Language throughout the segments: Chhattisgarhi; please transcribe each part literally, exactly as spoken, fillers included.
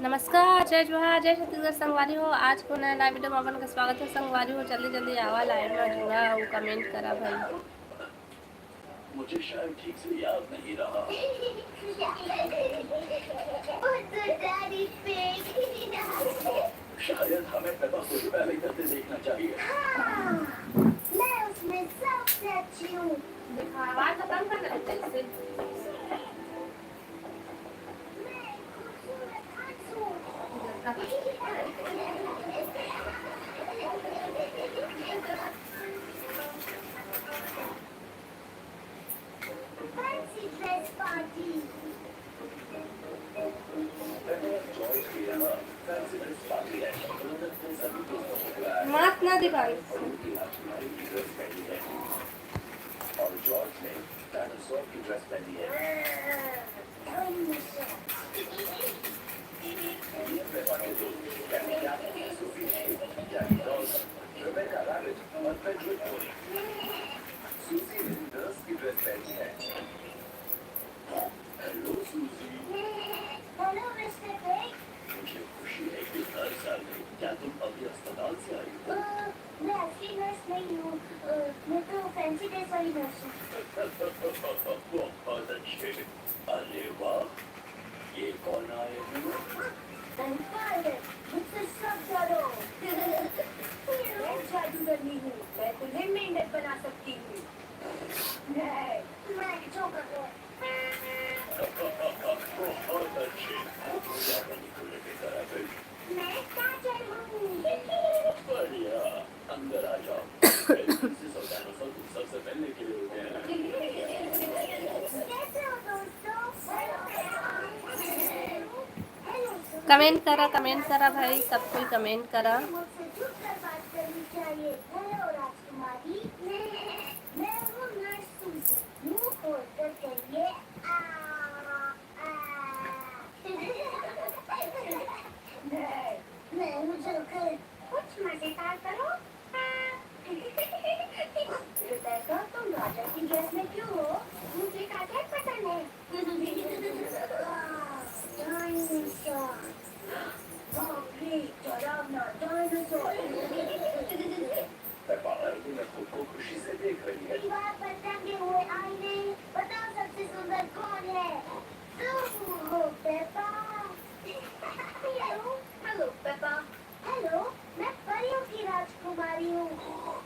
नमस्कार, जय जोहार, जय छत्तीसगढ़ संगवारी हो। आज को नया लाइव वीडियो में अपन का स्वागत है संगवारी हो। जल्दी जल्दी आवा लाइव में जुड़ा अउ कमेंट करा भाई। मुझे शायद ठीक से याद नहीं रहा। शायद हमें पेपा को ही पहले करते देखना चाहिए। हाँ, मैं उसमें सबसे अच्छी हूँ। आवाज तो कम कर देते हैं इससे। मात ना दिखाई। और जॉर्ज ने डायनासोर की ड्रेस पहनी है। ये पेपा के दोस्त, कैमिका, सोफी, जैकी डॉल्स, रेबेका रैबिट और पेड्रिक पोनी। सूजी ने नर्स की ड्रेस पहनी है। हेलो सूजी। Hello mister pig. मुझे खुशी है कि हर साल नहीं। क्या तुम अभी अस्पताल से आई हो? अ, मैं असली नर्स नहीं हूँ। अ, मैं तो फैंसी ड्रेस वाली नर्स हूँ। बहुत अच्छे। अरे वाह, ये कौन आए हैं? अंपायर, मुझसे सब डरो। मैं जादूगरनी हूँ, मैं तुम्हें मेंढक बना सकती हूँ। नहीं, मैं जोकर हूँ। बहुत अच्छे। जादूगरनी को लेके तरह मैं काजल हूँ। बढ़िया, अंदर आ जाओ। एलटीसी और डायनासोर तुम सबसे मिलने के लिए रुके हैं। कैसे हो दोस्तों? हेलो, कमेंट करा, कमेंट करा भाई, सब कोई कमेंट करा। मुझसे झुककर बात करनी चाहिए। हेलो राजकुमारी, मैं हूँ नर्स सूजी। मुंह खोल कर कहिए, आ, आ। नहीं, नहीं, मुझे कुछ मजेदार करो। रिबेका, तुम राजा की ड्रेस में क्यों हो? मुझे काजल पसंद है। डायनासोर। बाप रे, डरावना डायनासोर। मैं बाहर हूँ, मैं खुद को खुशी से देख रही है। दीवार पर टंगे हुए आईने, बताओ सबसे सुंदर कौन है? तुम हो Peppa. Hello, hello Peppa. Hello, मैं परियों की राजकुमारी हूँ।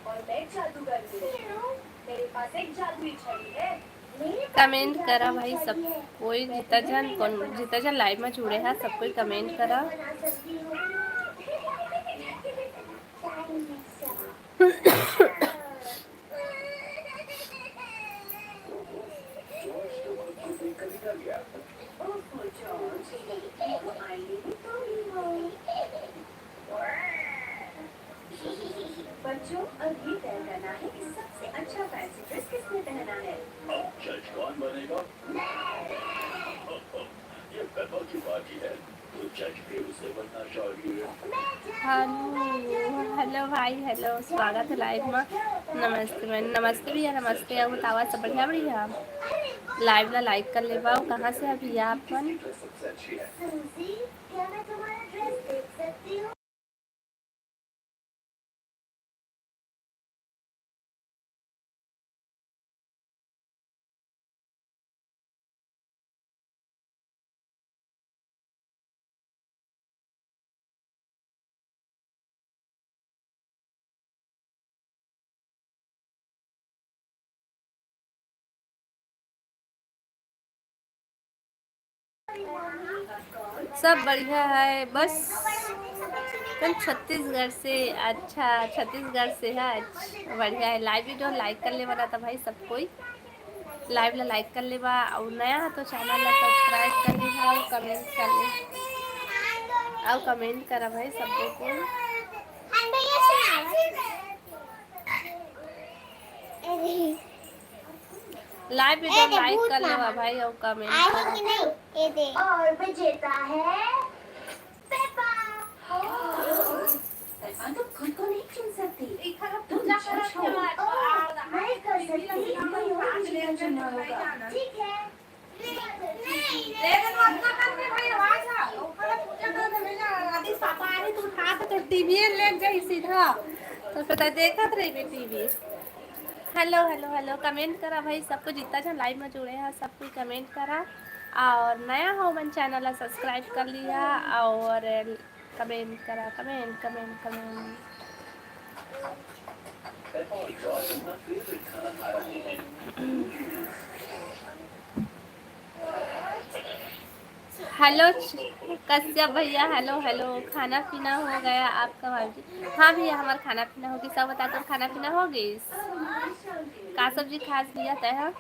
और मैं जादूगर हूँ। हेलो। मेरे पास एक जादुई छड़ी है। मेरे पास भी कमेंट करा जादुई भाई छड़ी सब है। कोई, मैं जितना तुम्हें जन मेंढक कौन, बना जितना जन लाइव में जुड़े हैं, सब कोई कमेंट करा। बना सकती हूँ। बच्चों, अब ये तय करना है कि सबसे अच्छा फैंसी ड्रेस किसने पहना है। अब जज कौन बनेगा? ये पेपा की पार्टी है, तो जज भी उसे बनना चाहिए। हेलो, हेलो भाई, हेलो, स्वागत है लाइव में। नमस्ते बहन, नमस्ते भैया, नमस्ते। अउ बतावा, सब बढ़िया? बढ़िया। लाइव ला लाइक कर लेवा। कहाँ से अभी आप मन? सब बढ़िया है, बस तुम छत्तीसगढ़ से। अच्छा, छत्तीसगढ़ से है। अच्छा, बढ़िया है। लाइव वीडियो लाइक कर लेवा था भाई सब कोई। लाइव ला लाइक कर लेवा, अउ नया है तो चैनल ला सब्सक्राइब कर लेवा, अउ कमेंट कर ले, अउ कमेंट करा भाई सब कोई। लाइव वीडियो लाइक कर लेवा भाई, अउ कमेंट करा। और विजेता है पेपा। पेपा तो खुद को नहीं चुन सकती। तुम जज हो। ओह, मैं कर सकती हूँ। कोई और भी चुनना होगा। ठीक है। अभी पापा आही तो उठा के तो टीवी ले जाई सीधा, तो फिर तो देखत रहिबे TV. Hello hello hello, comment करा भाई, सब कोई जितना जन लाइव में जुड़े हैं सब कोई कमेंट करा, और नया हो मन चैनल ला सब्सक्राइब कर लिहा, और कमेंट करा, comment comment comment. Hello Kashyap भैया, हेलो हेलो, खाना पीना हो गया आपका भाभी? हाँ भैया, हमार खाना पीना होगी। सब बता, तोर खाना पीना होगी? का सब्जी खास भैया तय? हाँ,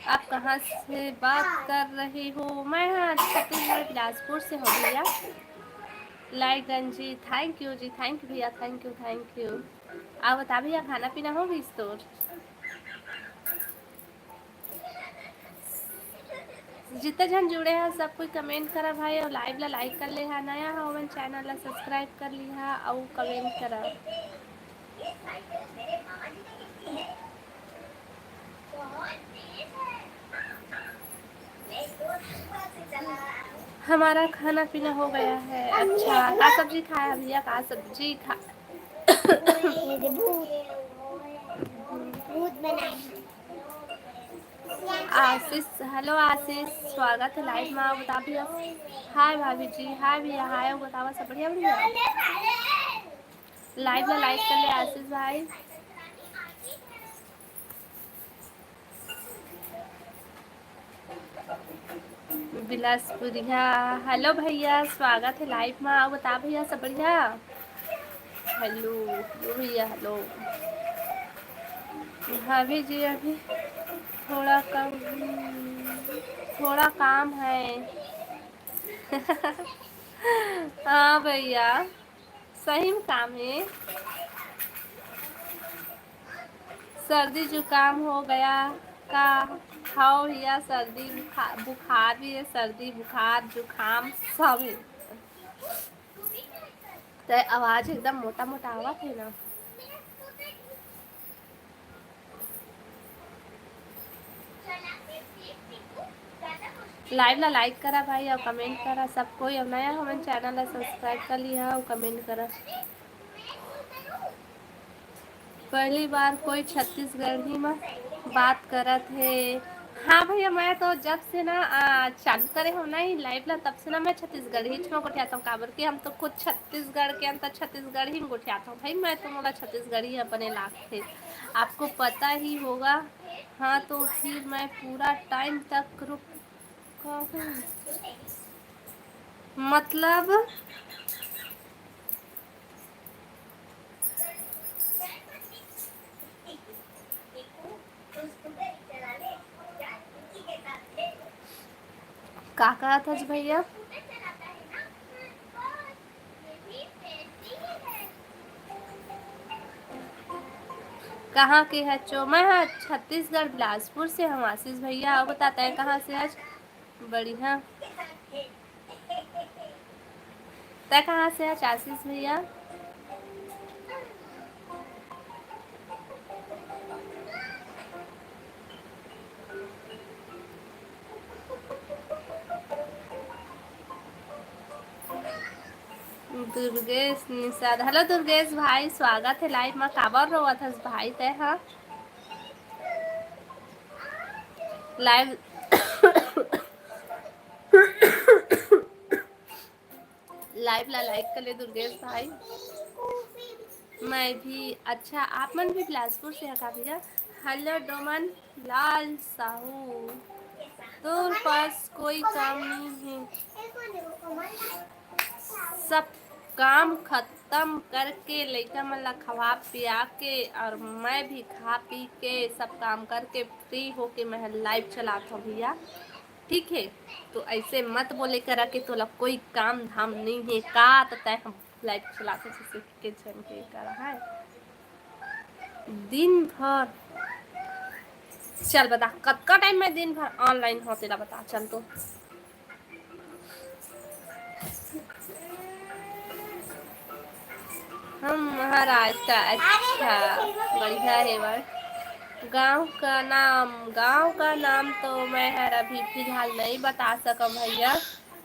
आप कहाँ से बात कर रहे हो? मैं हाँ छत्तीसगढ़ बिलासपुर से हूँ भैया। Like done ji, thank you ji, thank you भैया, थैंक यू थैंक यू। आप बता भैया, खाना पीना होगी तोर? जितना जन जुड़े हैं सब कोई कमेंट करा भाई, और लाइव ला लाइक कर ले हा, नया हो मन चैनल ला सब्सक्राइब कर लिहा और कमेंट करा। हमारा खाना पीना हो गया है। अच्छा, का सब्जी खाया भैया? का सब्जी खा? भूत बनाई। आशीष, हेलो आशीष, स्वागत है लाइव में। बता भैया, हाय भाभी जी, हाय भैया, हाय। बतावा सब बढ़िया, बढ़िया। लाइव में लाइक कर ले आशीष भाई। बिलासपुरिया, हेलो भैया, स्वागत है लाइव में। आओ, बता भैया, सब बढ़िया? हेलो, हेलो भैया, हेलो। भाभी जी, अभी थोड़ा कम, थोड़ा काम है। हाँ भैया, सही में काम है। सर्दी जुकाम हो गया का? हाँ भैया, सर्दी बुखा-, बुखार भी है, सर्दी बुखार जुकाम सब है। तो आवाज एकदम मोटा मोटा आवत है ना। लाइव ला लाइक करा भाई, और कमेंट करा सब कोई, और नया हमन चैनल ला सब्सक्राइब कर लिहा और कमेंट करा। पहली बार कोई छत्तीसगढ़ी में बात करत है। हाँ भैया, मैं तो जब से ना, आ, चालू करे हो ना ये लाइव ला, तब से ना मैं छत्तीसगढ़ी में गोठियात हूँ, काबर कि हम तो खुद छत्तीसगढ़ के, हम तो छत्तीसगढ़ी में गोठियात हूँ भाई। मैं तो मोला छत्तीसगढ़ी अपने लागथे, आपको पता ही होगा। हाँ, तो फिर मैं पूरा टाइम तक रुक, मतलब, का कहत हस भैया? कहाँ के हचो? मैं हा छत्तीसगढ़ बिलासपुर से हूँ आशीष भैया। और बता, तय कहाँ से हच? बढ़िया। तय कहाँ से हच आशीष भैया? दुर्गेश निषाद, हेलो दुर्गेश भाई, स्वागत है लाइव में। काबर रोवत हस भाई तय हा? लाइव, लाइव ला लाइक कर ले दुर्गेश भाई। मैं भी अच्छा, आप मन भी बिलासपुर से है का भैया? हेलो डोमन लाल साहू, तोर पास कोई काम नहीं है, सब काम खत्म करके लइका मन ला खवा पिया के और मैं भी खा पी के सब काम करके फ्री होके मैं लाइव चलात हूँ भैया। ठीक है, तो ऐसे मत बोले करा के तोला कोई काम धाम नहीं है का, तो तय हम लाइव चलाते जैसे के झन के करा है दिन भर। चल बता, कतका टाइम में दिन भर ऑनलाइन हो, तेला बता, चल तो। हम महाराष्ट्र, अच्छा, बढ़िया है बार। गांव का नाम, गांव का नाम तो मैं हर अभी फिलहाल नहीं बता सकम भैया,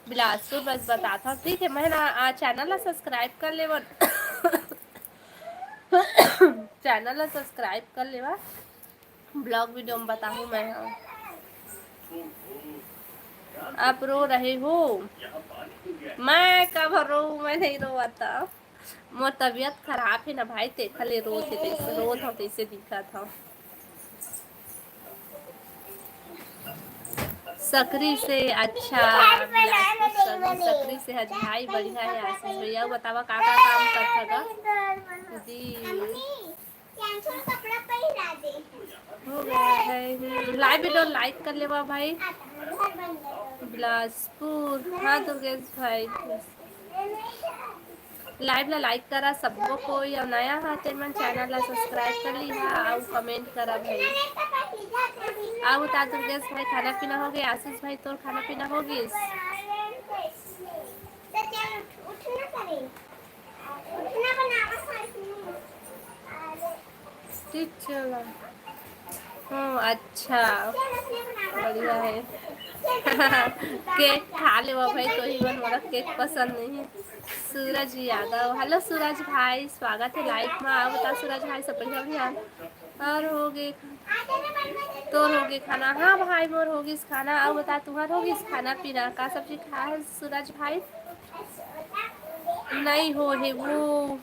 बिलासपुर बस बताथव, ठीक है। मैं ना, आ, चैनल ला सब्सक्राइब कर लेवा। चैनल ला सब्सक्राइब कर लेवा, ब्लॉग वीडियो में बताहूँ मैं। हाँ, आप रो रहे हो? मैं कब रो, मैं नहीं रोवत। मोर तबीयत खराब है ना भाई, तेखर ले रोत हे, तैसे रोत हव, तैसे दिखत हव। सकरी से अच्छा, बिलासपुर सकरी, सकरी से हज भाई, बढ़िया है आशीष भैया। अउ बतावा का का काम करथव गा? जी। हो गया है। लाइव वीडियो लाइक कर लेवा भाई। बिलासपुर, हाँ दुर्गेश भाई। लाइव ला लाइक करा सबको कोई, अउ नया हा तेमन चैनल ला सब्सक्राइब कर लिहा, अउ कमेंट करा भाई। अउ बता दुर्गेश भाई, खाना पीना हो गया? आशीष भाई, तोर खाना पीना हो गिस? ठीक चला। हाँ, अच्छा, बढ़िया है। केक खा लेवा भाई, तो ही मन मोला केक पसंद नहीं है। सूरज यादव, हेलो सूरज भाई, स्वागत है लाइव में। अउ बता सूरज भाई, सब बढ़िया भैया? और हो गए, तोर हो गए खाना? हाँ भाई, मोर हो गिस खाना। अउ बता, तुहार हो गिस खाना पीना? का सब्जी खाए है सूरज भाई? नहीं हो हे वो।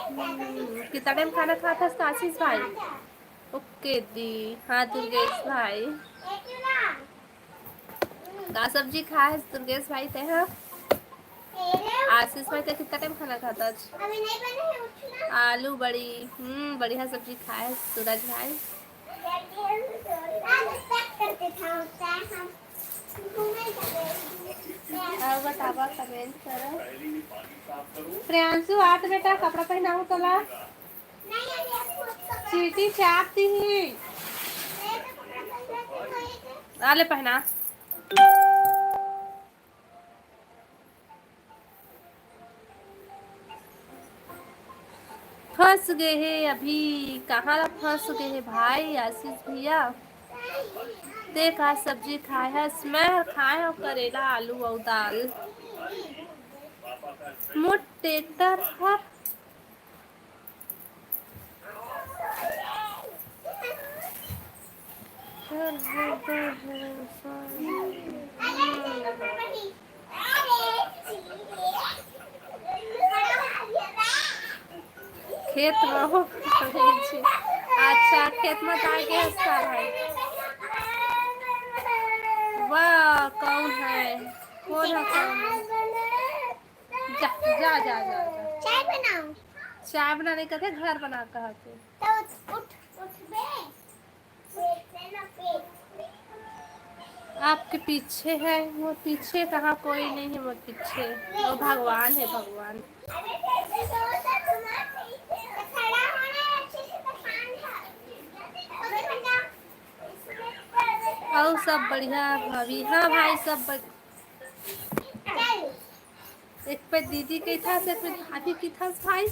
हम्म, कितना टाइम खाना खात हस आशीष भाई? ओके दी। हाँ दुर्गेश भाई, का सब्जी खाए हस दुर्गेश भाई तेहा? आशीष भाई, ते कितना टाइम खाना खाता आज? आलू बड़ी, हम्म, बढ़िया सब्जी खाए सूरज भाई। अउ बतावा, कमेंट करो। प्रियांशु, आ तो बेटा, कपड़ा पहनाऊ तोला। चींटी चाप दी ही। आ ले, पहना। फंस गए हे अभी, कहाँ ला फंस गए हे भाई आशीष भैया? ते का सब्जी खाए हस? मैं हर खाए हव करेला, आलू अउ दाल। मोर ट्रैक्टर हर खेत में हो। अच्छा, खेत में जाके हंसता है। वाह, कौन है? कौन है, कौन है? जा, जा, जा, जा, जा। चाय बनाओ। चाय बनाने का थे, घर बना कहा थे। तो उठ, उठ बे। आपके पीछे है, वो पीछे कहाँ, कोई नहीं है वो पीछे, वो भगवान है, भगवान। और सब बढ़िया भाभी? हाँ भाई, सब बढ़िया। एक पे दीदी कहिथस, एक पे भाभी कहिथस भाई।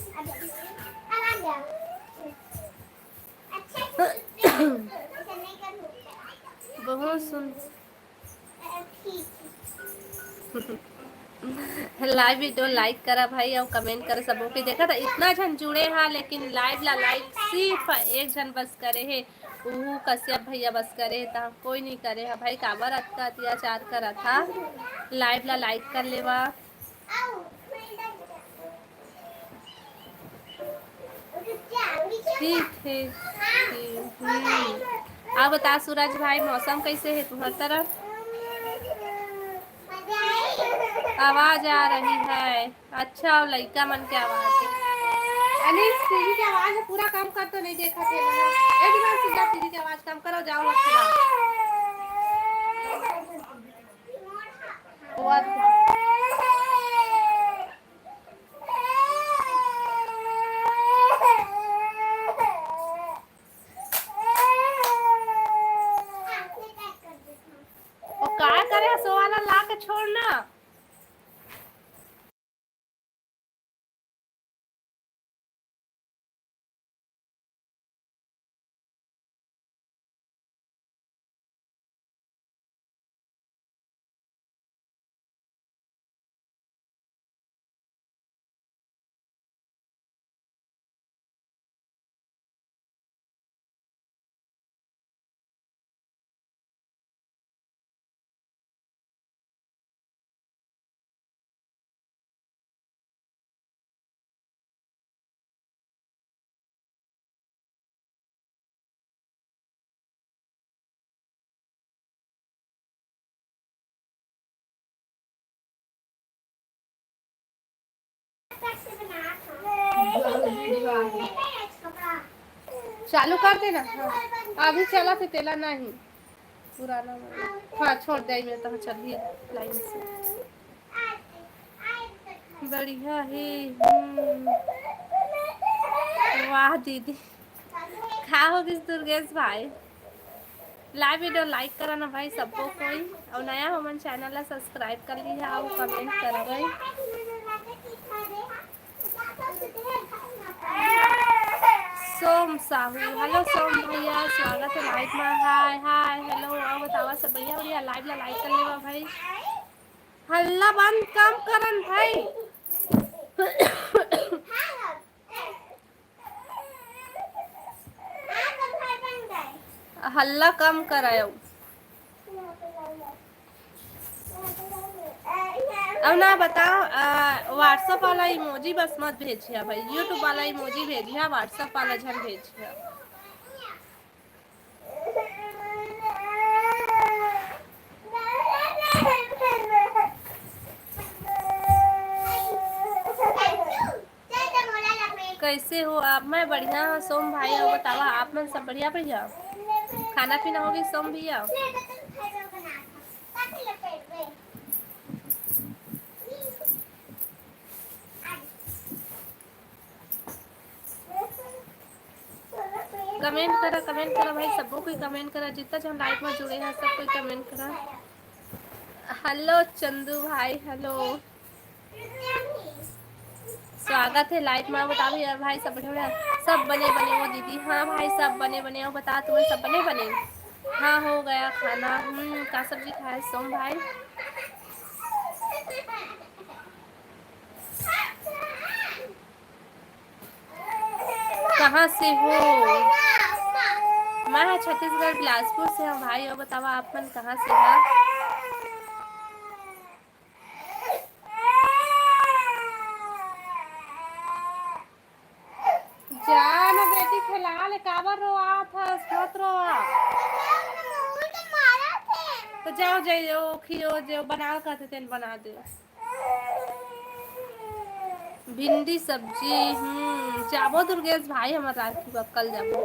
बहुत सुन। लाइव वीडियो लाइक करा भाई, अउ कमेंट करा सबो के। देखा था इतना झन जुड़े हा, लेकिन लाइव ला लाइक सिर्फ एक झन बस करे हे, ऊ कश्यप भैया बस करे हे, ता कोई नहीं करे हा भाई। काबर अतका अत्याचार करा था? लाइव ला लाइक कर लेवा। ठीक है। हम्म। आप बता सूरज भाई, मौसम कैसे है तुम्हारी तरफ? आवाज आ रही है। अच्छा, और लड़का मन के आवाज है। अनिल, टीवी के आवाज है, पूरा काम कर तो नहीं देखा थे ना। एक बार सीधा टीवी के आवाज कम करो, जाओ मत सुनाओ। वो वो का करे, सोवाला ला के छोड़ना। चालू कर देना। हाँ, अभी चला थे तेला नहीं पुराना वाला। हाँ, छोड़ दे, मैं तो चल दिया लाइन से। बढ़िया है। हम्म। वाह दीदी, का हो गिस दुर्गेश भाई? लाइव वीडियो लाइक करा ना भाई सबको कोई, और नया हो मन चैनल ला सब्सक्राइब कर लिहा और कमेंट करा भाई। सोम साहू, हेलो सोम भैया, स्वागत है लाइव में। हाय हाय, हेलो, और बतावा सब बढ़िया बढ़िया, लाइव ला लाइक कर लेवा भाई। हल्ला बंद कम करन भाई। हल्ला कम करायो। अब ना बताओ, आ, WhatsApp वाला इमोजी बस मत भेजिया भाई, YouTube वाला इमोजी भेजिया, WhatsApp वाला झन भेजिया। कैसे हो आप? मैं बढ़िया हूँ सोम भाई, और बतावा आप मन सब बढ़िया भैया? खाना पीना हो गई सोम भैया? कमेंट करा, कमेंट करा भाई, सबो कोई कमेंट करा, जितना जन लाइव में जुड़े हैं सब कोई कमेंट करा। हेलो चंदू भाई, हेलो, स्वागत है लाइव में। बता भैया, भाई सब बढ़िया, सब बने बने हो दीदी? हाँ भाई सब बने बने हो, बता तुम्हें सब बने बने? हाँ हो गया खाना। हम्म, का सब्जी खाए सोम भाई? कहाँ से हो? मैं हा छत्तीसगढ़ बिलासपुर से हूँ भाई। और बतावा आप मन कहाँ से हो? जा ना बेटी, खेला ले, काबर रोआत हस? मत रोआ। तो जाओ, जाओ, खियो, जो बना कहते तेन बना दे। भिंडी सब्जी, हम्म, जाबो दुर्गेश भाई, हमर राखी बा, कल जाबो।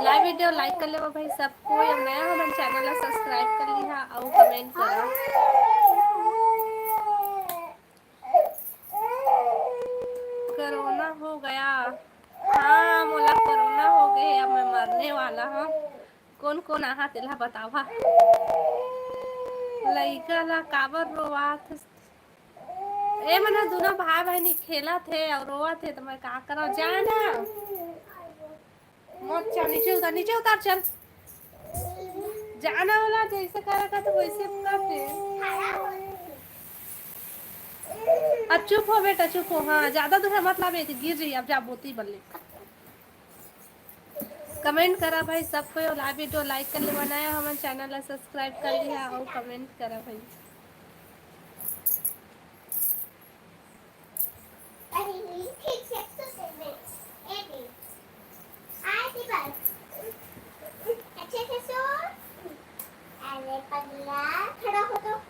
लाइव वीडियो लाइक कर लेवा भाई सब कोई, और नया हो मन चैनल ला सब्सक्राइब कर लिहा और कमेंट करा। कोरोना हो गया। हाँ, मोला कोरोना हो गए, अब मैं मरने वाला हूँ। कौन कौन आहा तेला बतावा। लइका ला काबर रोवात? ए मना दोनों भाई बहनी खेलत हे और रोवत हे, तो मैं का करव? जाना मत चल, नीचे उतर, नीचे उतर, चल। जाना वाला जैसे करा का तो वैसे करते। अब चुप हो बेटा, चुप हो। हाँ, ज्यादा दूर है मत लावे, तो गिर जाइए। अब जा बोती बल्ले। कमेंट करा भाई सब कोई, और लाइव वीडियो लाइक कर लेवा, नया हमन चैनल ला सब्सक्राइब कर लिहा और कमेंट करा भाई। अच्छे से सो। अरे पगला, खड़ा हो तो।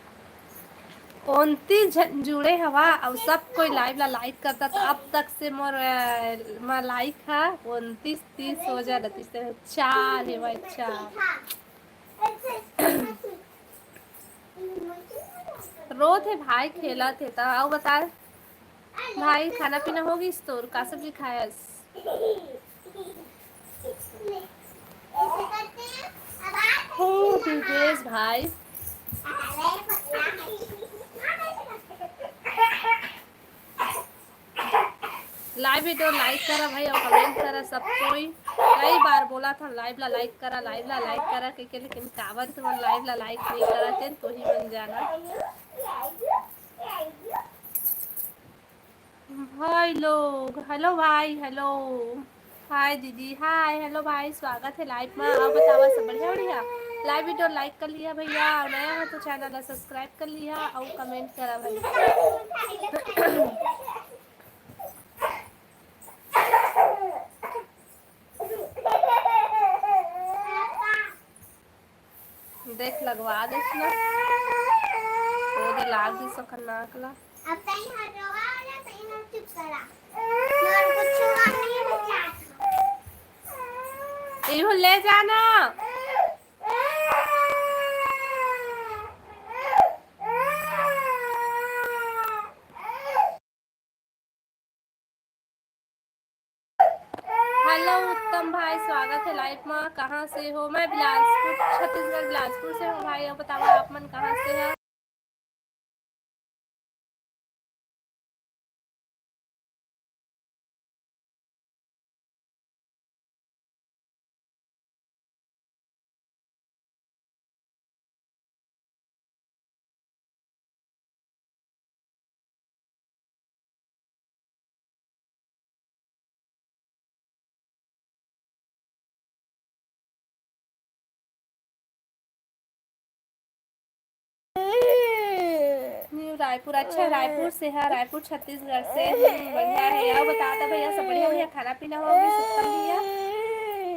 उनतीस झन जुड़े हवा और सब कोई लाइव ला लाइक करता, तो अब तक से मोर, अ, मा लाइक हा उनतीस तीस हो जा रहती से चार है भाई, चार। रोत हे भाई, खेलत हे त। अउ बता भाई, खाना पीना हो गिस तोर? का सब्जी खायस? हो दुर्गेश भाई। लाइव वीडियो लाइक करा भाई, और कमेंट करा सब कोई। कई बार बोला था लाइव ला लाइक करा, लाइव ला लाइक करा के, के लेकिन काबर तुमन लाइव ला लाइक नहीं करा थे, तो ही बन जाना। भाई लोग, हेलो भाई, हेलो। हाय दीदी, हाय, हेलो भाई, स्वागत है लाइव में। और बतावा सब बढ़िया, बढ़िया? लाइव वीडियो लाइक कर लिया भैया, और नया हो तो चैनल ला सब्सक्राइब कर लिया और कमेंट करा भाई। देख ला रोवा देस ना। ओ दे लाग दिस ओकर नाक ला। अब तई हर रोवा वाला, तई हर चुप करा। मोर कुछ हुआ नहीं बचा। इहू ले जाना। हेलो उत्तम भाई, स्वागत है लाइव में। कहाँ से हो? मैं बिलासपुर, छत्तीसगढ़ बिलासपुर से हूँ भाई। और बताओ आप मन कहाँ से हैं? न्यू रायपुर, अच्छा, रायपुर से है, रायपुर छत्तीसगढ़ से। हम्म, बढ़िया है। और बता दो भैया, सब बढ़िया भैया, खाना पीना हो गया, सुतल भैया?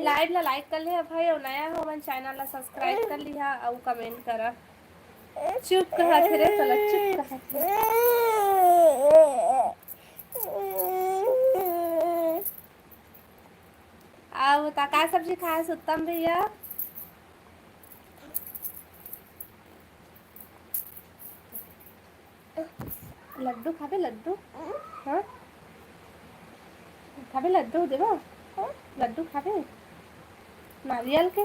लाइव ला लाइक कर लिया भाई, और नया हो मन चैनल ला सब्सक्राइब कर लिया, और कमेंट करा। चुप कहा थे रे, चला चुप कहा थे। आओ बता, का सब्जी खाए से उत्तम भैया? लड्डू खाबे, लड्डू? हाँ, खाबे लड्डू, देबो? लड्डू खाबे? नारियल के?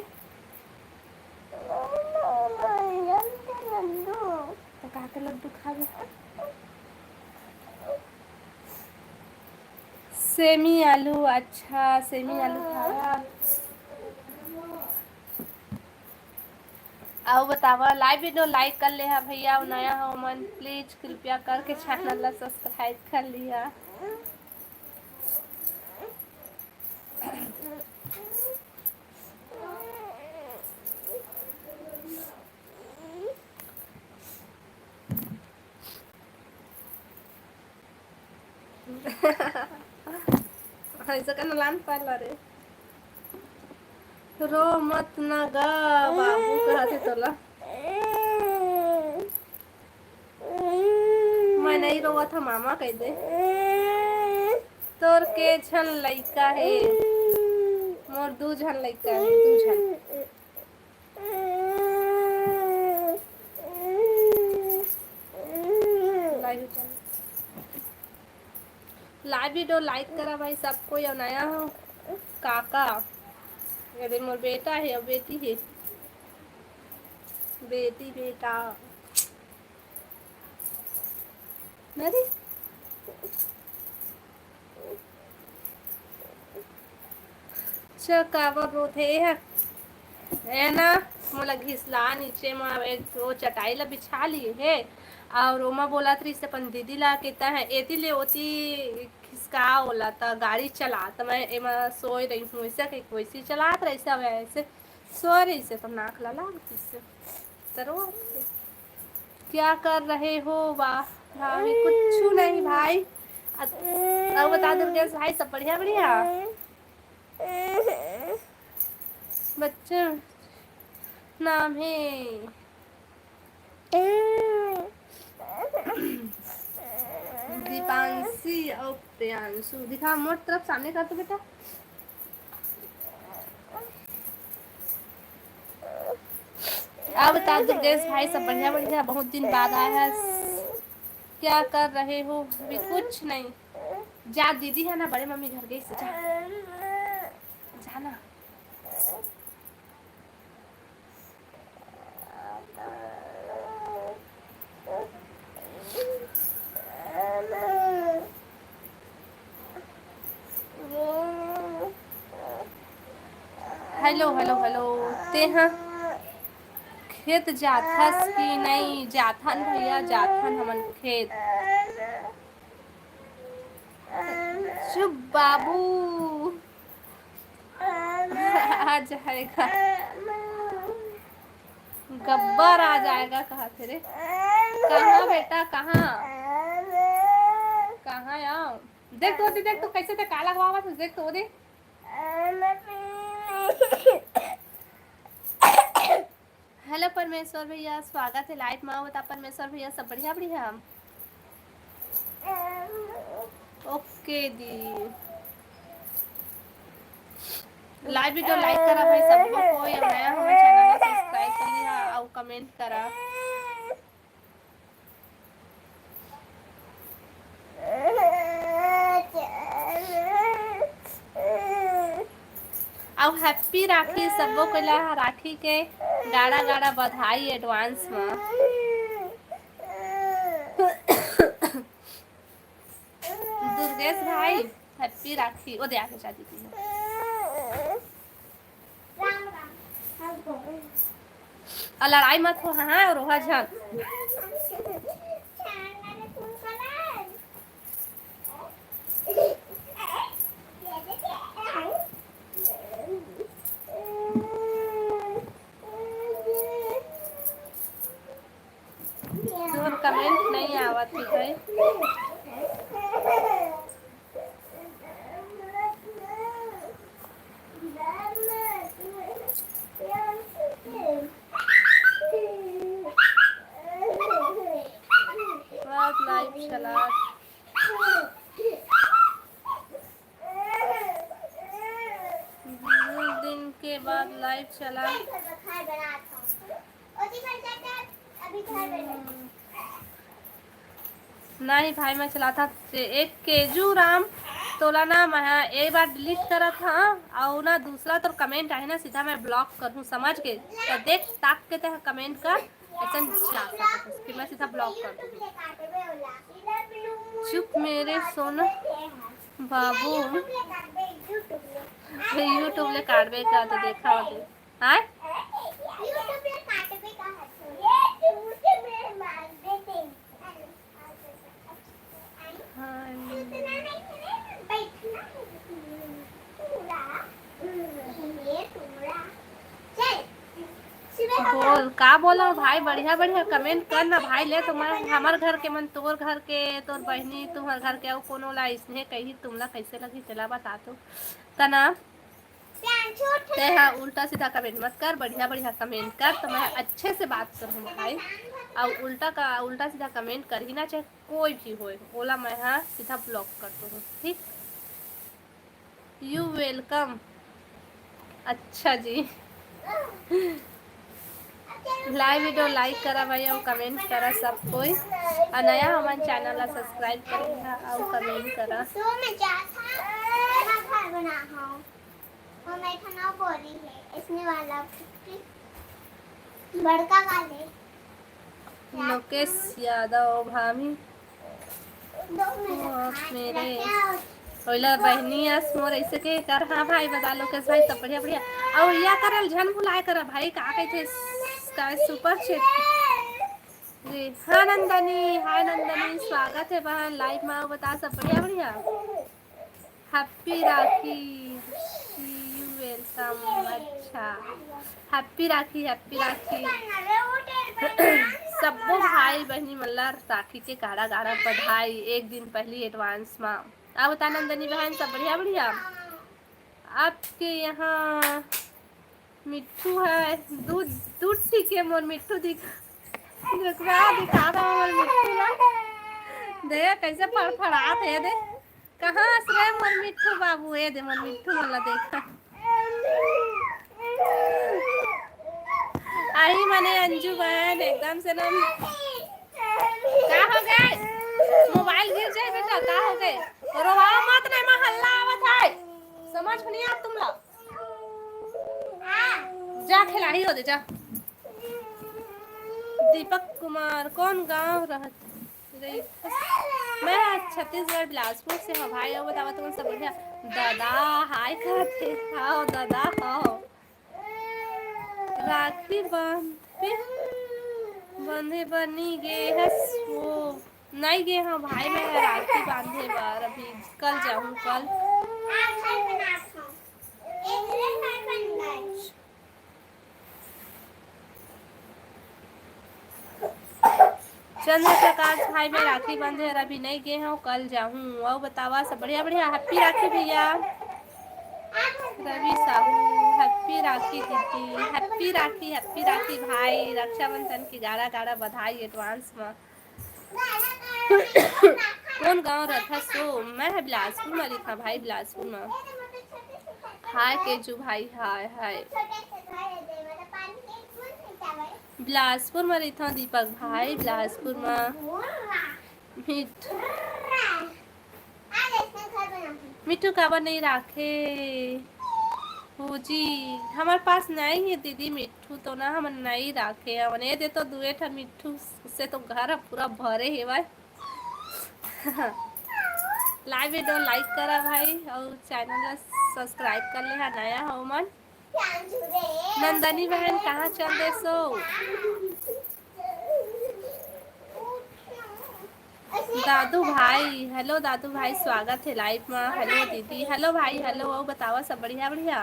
नारियल के लड्डू। तो का के लड्डू खाबे? सेमी आलू, अच्छा, सेमी आलू खाबे। अउ बतावा, लाइव वीडियो लाइक कर ले हा भैया, अउ नया हो मन, प्लीज कृपया करके चैनल ला सब्सक्राइब कर लिया। ऐसा का नलान पाला रे। रो मत ना गा बाबू, कहत हे तोला। मैं नहीं रोवत ह मामा, कह दे। तोर के झन लइका हे? मोर दू झन लइका हे, दू झन। लाइव वीडियो लाइक करा भाई सब कोई, अउ नया हो काका। ये दे मोर बेटा हे अउ बेटी हे, बेटी बेटा। अरे च काबर रोथे एह? ए ना, मोला घिसला नीचे म एक ठो चटाई ला बिछा लिए हे, अउ ओमा बोलत रहिस अपन दीदी ला कि तैं एती ले ओती खिसका ओला, त गाड़ी चला, त मैं एमा सोए रही हूँ, ऐसे कहिके वैसे चलात रहिस हवे, ऐसे सोए रहिस हे, त नाक ला लाग दिस। करो। क्या कर रहे हो? वाह भाभी, कुछ नहीं भाई। अ-, और बता दुर्गेश भाई, सब बढ़िया बढ़िया? बच्चा नाम है दीपांशी और प्रियांशु। दिखा मोर तरफ, सामने कर तो बेटा। अब बता दुर्गेश भाई, सब बढ़िया बढ़िया, बहुत दिन बाद आया है। क्या कर रहे हो? भी कुछ नहीं। जा दीदी है ना, बड़े मम्मी घर गई से, जा। जाना। Hello hello hello. तेहा खेत जाथस कि नहीं? जाथन भैया, जाथन हमन खेत। चुप बाबू। आ जाएगा, गब्बर आ जाएगा, कहा थे रे। कहाँ बेटा, कहाँ? कहाँ आओ? देख तो दे, देख तो कैसे ते काला हुआ हुआ, देख तो दे। Hello परमेश्वर भैया, स्वागत हे live मा। बता परमेश्वर भैया, सब बढ़िया बढ़िया? OK दी, live video like करा भाई सब कोई, अउ नया हवे channel ला subscribe कर लिहा अउ comment करा। अउ happy राखी सबो कोई ला, राखी के गाड़ा गाड़ा बधाई advance मा। दुर्गेश भाई, happy राखी। ओ दे आके जा दीदी। अउ लड़ाई मत हो, हाँ, अउ रोहा झन। तोर comment नहीं आवत हे भाई। बहुत live चला। दू दिन के बाद live चला। हम्म। नहीं भाई, मैं चलाता एक केजू राम तोला ना, मैं एक बार delete करत हा, अउ ना दूसरा तोर comment आहे ना, सीधा मैं block कर दूँ, समझ के? तो देख, ताक के ते comment कर, ऐसा नहीं चला सकत हस कि मैं सीधा block कर दूँ। चुप मेरे सोना बाबू। YouTube ले काटबे का तो देखा होते। हाँ? YouTube ले काटबे का हस। ये YouTube ले मार देते हैं। हाँ। बोल, का बोला भाई? बढ़िया बढ़िया comment कर ना भाई। ले तो मैं, हमर घर के मन तोर घर के, तोर बहिनी तुम्हर घर के, अउ कोनो ला इसने कही, तुमला कैसे लगी, तेला बता तो। तना तेहा उल्टा सीधा comment मत कर, बढ़िया बढ़िया comment कर, तो मैं अच्छे से बात करूँ भाई। अउ उल्टा का, उल्टा सीधा comment कर ही ना, चाहे कोई भी होए, ओला मैं हा सीधा block कर दूँ, ठीक? You welcome। अच्छा जी। Live video like करा भाई, अउ comment करा सब कोई, अउ नया हमन channel ला subscribe कर लिहा अउ comment करा। तो मैं क्या था? मैं घर बना हूँ। और मैं खाना बोली है, इसने वाला बड़का वाले। लोकेश यादव, भाभी। दो मिनट। ओ, मेरे। ओइला बहिनी अस मोर ऐसे के कर। हाँ भाई, बता लोकेश भाई, सब बढ़िया, बढ़िया। अउ या करल झन भुलाए करा भाई, का कहते, का super chat। जी, हाँ नंदनी, हाय नंदनी, स्वागत है बहन live मा। बता सब बढ़िया, बढ़िया। Happy राखी। You welcome। अच्छा, happy राखी, happy राखी। सब्बो भाई बहिनी मन ला राखी के गाड़ा गाड़ा बधाई, एक दिन पहली advance मा। अउ बता नंदनी बहन, सब बढ़िया बढ़िया? आपके यहाँ मिट्ठू है, दूध, दूध ठीक है मोर मिट्ठू दिख-, देखा, दिखा रहा मोर मिट्ठू ला। देख कैसे फड़फड़ात है, देख। कहाँ हस रे मोर मिट्ठू बाबू? ए दे मोर मिट्ठू मन ला देख। आही मने अंजू बहन एकदम से ना। का हो गए? मोबाइल गिर जाए बेटा, का हो गए? रोवा मत, नहीं मा हल्ला आवत है, समझ नहीं आप तुम लोग। जा खिलाड़ी हो दे जा। दीपक कुमार कौन गांव रहत? मैं छत्तीसगढ़ बिलासपुर से हूँ भाई। और बतावा तुम सब बढ़िया? दादा हाय कहते। हाँ दादा, हाँ। राखी बांधे, बांधे बनी गे हस वो? नहीं गे हाँ भाई, मैं राखी बांधे बर अभी कल जाऊँ, कल। चंद्र प्रकाश भाई, मैं राखी बंधे हर अभी नहीं गे हूँ, कल जाहूँ। अउ बतावा सब बढ़िया बढ़िया। Happy राखी भैया। रवि साहू, happy राखी दीदी, happy राखी, happy राखी भाई, रक्षाबंधन की गाड़ा गाड़ा बधाई advance में। कौन गांव रथस ओ? मैं ह बिलासपुर म रहिथंव भाई, बिलासपुर म। हाय केजू भाई, हाय, हाय। बिलासपुर म रहिथंव दीपक भाई, बिलासपुर म। मिठ-, मिट्ठू काबर नइ राखे? भौजी, हमर पास नइ हे दीदी मिट्ठू, तो ना हमन नइ राखे हवन। ए दे तो दुए ठा मिट्ठू से तो घर ह पूरा भरे हेवय। Live video like करा भाई, अउ channel ला subscribe कर ले हा, नया हो मन। नंदनी बहन, कहाँ चल देसो? दादू भाई, hello दादू भाई, स्वागत हे live मा। Hello दीदी, hello भाई, hello। अउ बतावा, सब बढ़िया, बढ़िया?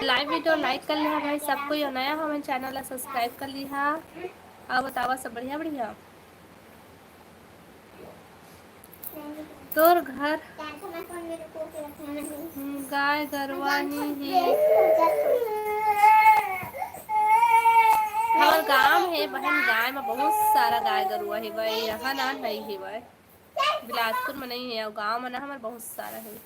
Live video like कर लेहा भाई सब कोई, अउ नया हो मन channel ला subscribe कर लिहा। अउ बतावा, सब बढ़िया, बढ़िया? तोर घर गाय गरुवा नी हे? हमर गांव हे बहन, गाय म बहुत सारा गाय गरुवा हे भाई, यहाँ ना नइ हे भाई, बिलासपुर म नइ हे, अउ गांव म ना हमर बहुत सारा हे।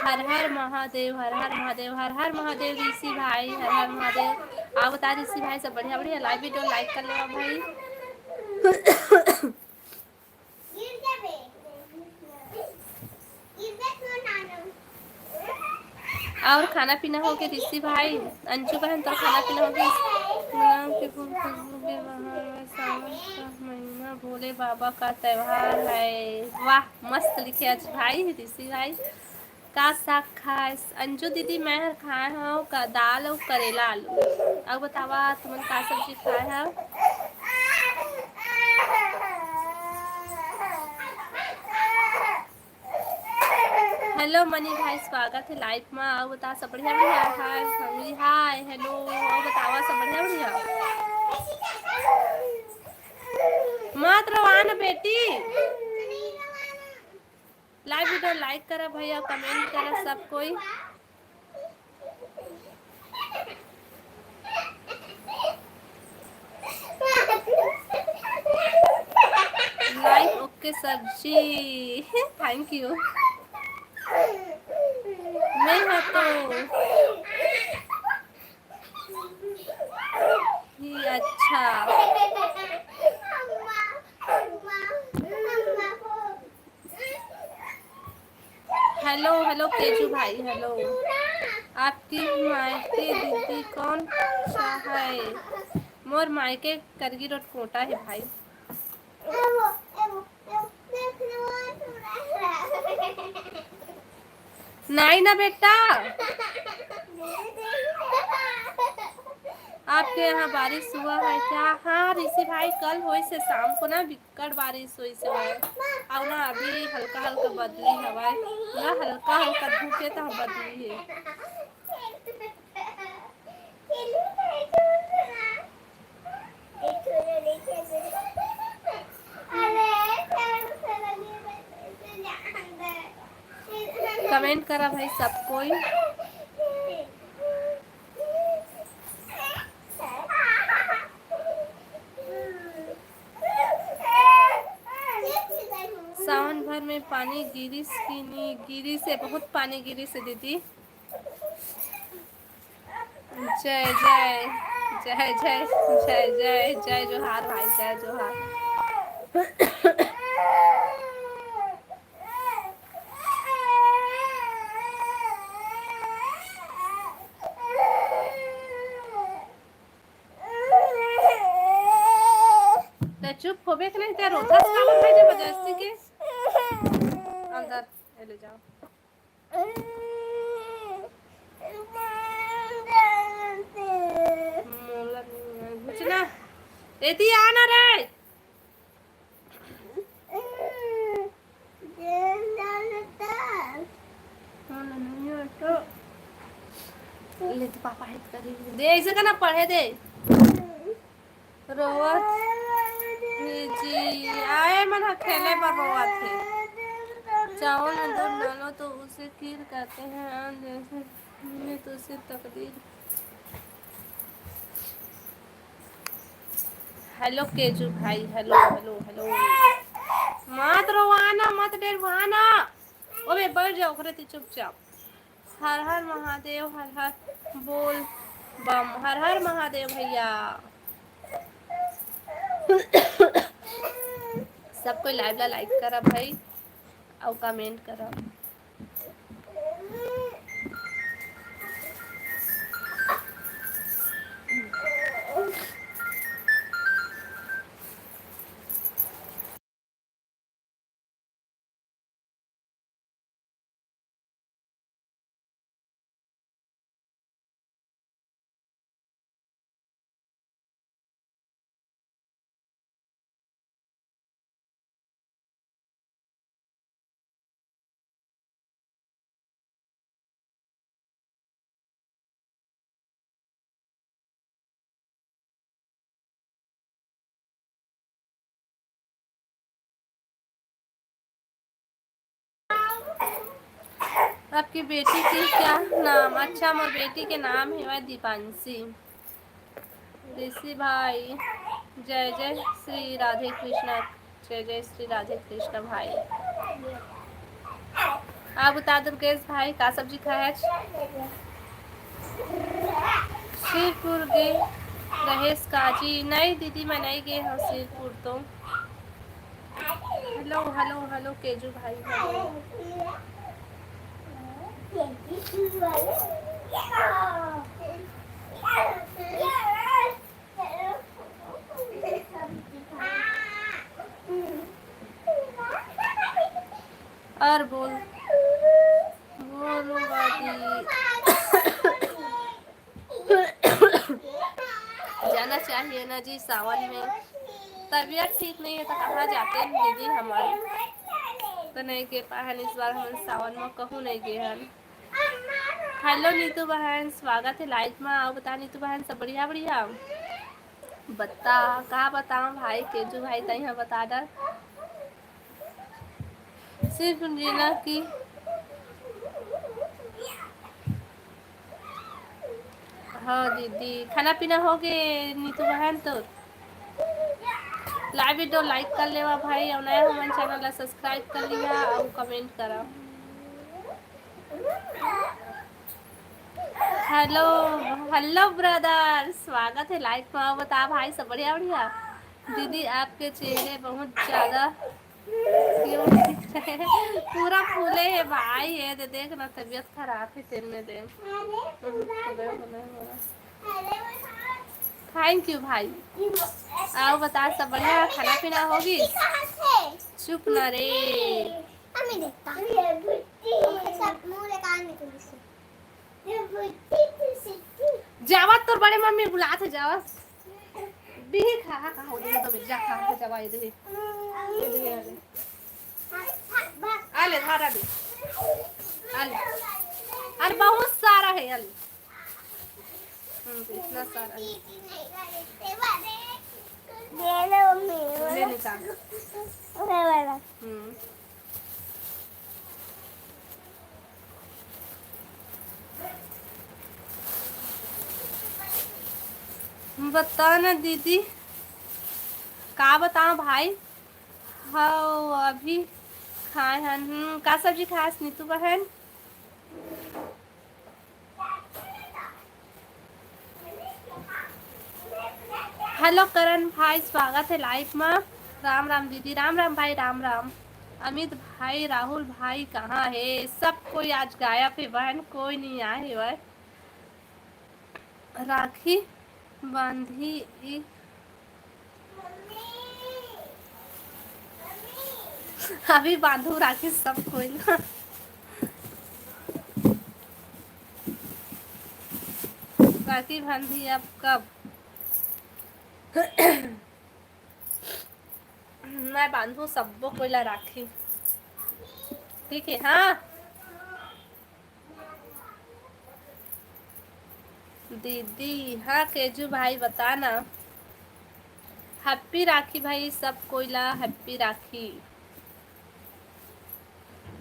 हर हर महादेव, हर हर महादेव, हर हर महादेव ऋषि भाई, हर हर महादेव। अउ बता ऋषि भाई, सब बढ़िया, बढ़िया। Live video like कर लेवा भाई। अउ खाना पीना हो गे ऋषि भाई? अंजू बहन, तोर खाना पीना हो गे? गुलाब के फूल खुशबू के बहार में, सावन का महीना, भोले बाबा का त्योहार है। वाह, मस्त लिखे आज भाई, ऋषि भाई। का साग खाए? अंजू दीदी, मैं हर खाए हव का दाल अउ करेला आलू। अउ बतावा, तुमन का सब्जी खाए हव? Hello मनी भाई, स्वागत हे live मा। अउ बता, सब बढ़िया, बढ़िया? Hi family, hi, hello। अउ बतावा, सब बढ़िया, बढ़िया? मत रोवा ना बेटी। Live video like करा भैया, comment करा सब कोई। Live OK sir ji, thank you। मैं हा तो ही अच्छा। Hello, hello केजू भाई, hello। आपकी मायके दीदी कौन सा है? मोर मायके करगी रोड कोटा हे भाई। नहीं ना बेटा। आपके यहाँ बारिश हुआ है क्या? हाँ ऋषि भाई, कल होइस हे शाम को ना, बिक्कट बारिश होइस हे। अउ ना अभी हल्का हल्का बदली हवय ना, हल्का हल्का धूप हे त बदली हे। Comment करा भाई सब कोई। सावन भर में पानी गिरिस कि नी? गिरिस हे, बहुत पानी गिरिस हे दीदी। जय जय, जय जय, जय जय, जय जोहार भाई, जय जोहार। त चुप होबे के नहीं, ते रोथस काबर भाई जबरदस्ती के? अंदर, ए ले जाओ। मोला नहीं है। घुचना। एती आना रे। मोला नहीं है तो। ले तो पापा हेल्प करी। दे, ऐसे का ना पढ़े दे। रोवत। जी, आए मन ह खेले बर रोवत हे। चावल में दूध डालो तो उसे खीर कहते हैं, जैसे में तो उसे तकदीर। हेलो केजू भाई, हेलो, हेलो, हेलो। मत रोवाना, मत डरवाना। ओबे बैठ जाओ, ओकरे ती चुपचाप। हर हर महादेव, हर हर बोल बम, हर हर महादेव भैया। सब कोई लाइव ला लाइक करा भाई, अउ कमेंट करा। आपकी बेटी की क्या नाम? अच्छा, मोर बेटी के नाम हेवय दीपांशी। ऋषि भाई, जय जय श्री राधे कृष्णा, जय जय श्री राधे कृष्णा भाई। आप बता दुर्गेश भाई, का सब्जी खाए आज? सिरपुर गे रहेस का जी? नहीं दीदी, मैं नहीं गे हूँ सिरपुर तो। हेलो, हेलो, हेलो केजू भाई, हेलो। और बोल, बोलो बाती। जाना चाहिए ना जी सावन में। तबीयत ठीक नहीं है तो कहाँ जाते हैं दीदी हमारे? तो नहीं गे पाए हन इस बार हमन सावन में, कहूँ नहीं गे हन। हेलो नीतू बहन, स्वागत है लाइव में। आओ बता नीतू बहन, सब बढ़िया? बढ़िया बता, का बताऊँ भाई, केजू भाई तैं हा बता डर। सिर्फ जीना की। हाँ दीदी, खाना पीना हो गे नीतू बहन? तो लाइव वीडियो लाइक कर लेवा भाई, और नया हमन चैनल ला सब्सक्राइब कर लिया और कमेंट करा। हेलो, हेलो ब्रदर, स्वागत है लाइव में। बता भाई, सब बढ़िया? बढ़िया दीदी, आपके चेहरे बहुत ज्यादा क्यूट दिख रहे हैं। पूरा फूले है भाई, ये दे देख ना, तबीयत खराब है तेरे में दे। थैंक यू भाई। आओ बता, सब बढ़िया? खाना पीना होगी? चुप ना रे। जावा, तोर बड़े मम्मी बुलात है, जावा। बिही खा, खा, खा, हो दे, तो मिर्जा खा, खा, जावा, ये दे। ये दे, ये दे। आ ले, धारा दे। आ ले। अरे, बहुत सारा है, आ ले। हम्म, इतना सारा है। ले ले, निकाल। हम्म। बता ना दीदी, का बताओ भाई? हव, अभी खाए हन। हम्म, का सब्जी खास नीतू बहन? हेलो करण भाई, स्वागत है लाइव में। राम राम दीदी। राम राम भाई, राम राम। अमित भाई, राहुल भाई कहाँ है? सब कोई आज गायब है बहन, कोई नहीं आए है भाई। राखी बांधी। अभी बांधू राखी सब कोई ना। राखी बांधी अब कब? मैं बांधू सब्बो कोई ला राखी। ठीक है, हाँ। दीदी, हाँ केजू भाई, बता ना। Happy राखी भाई, सब कोई ला happy Rakhi.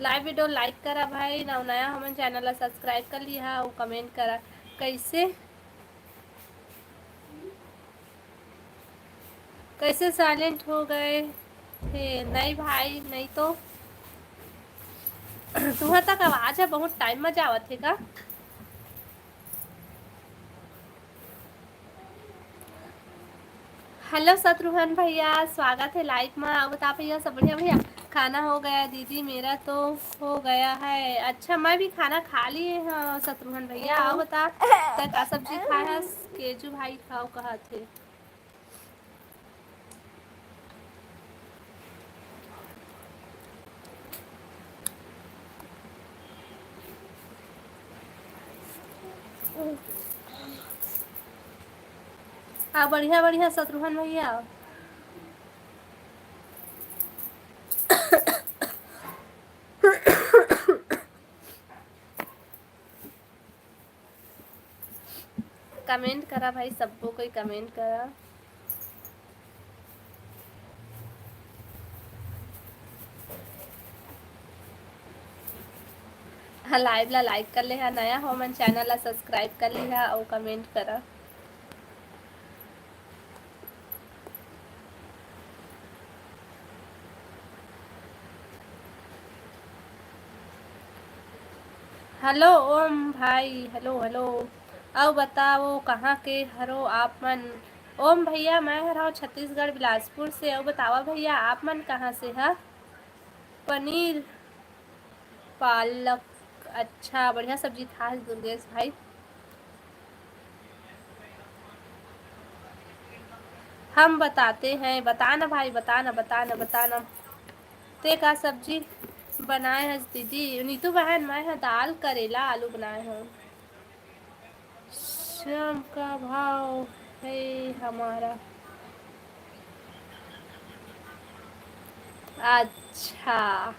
Live video like करा भाई, नवा नया हमन channel ला subscribe कर लिहा अउ comment करा। कैसे, कैसे silent हो गए थे? नहीं भाई, नहीं तो। तुहर तक आवाज ह बहुत time म जावत हे का? Hello शत्रुघ्न भैया, स्वागत है live में। आओ बता भैया, सब बढ़िया भैया? खाना हो गया दीदी, मेरा तो हो गया है। अच्छा, मैं भी खाना खा लिए हाँ शत्रुघ्न भैया। आओ बता, तै का सब्जी खाए हस? केजू भाई खाओ कहा थे। आ बढ़िया बढ़िया शत्रुघ्न भैया। Comment करा भाई, सबको कोई comment करा। हाँ, live ला like कर ले हा, नया हो मन channel ला subscribe कर लिहा अउ comment करा। Hello ओम भाई, hello hello। अउ बताओ कहाँ के हरो आप मन? ओम भैया, मैं हर हव छत्तीसगढ़ बिलासपुर से। अउ बतावा भैया, आप मन कहाँ से ह? पनीर पालक, अच्छा बढ़िया सब्जी खास दुर्गेश भाई। हम बताते हैं, बता ना भाई, बता ना, बता ना, बता ना। ते का सब्जी बनाए हस दीदी? नीतू बहन, मैं ह दाल करेला आलू बनाए हूँ। श्याम का भाव है हमारा। अच्छा,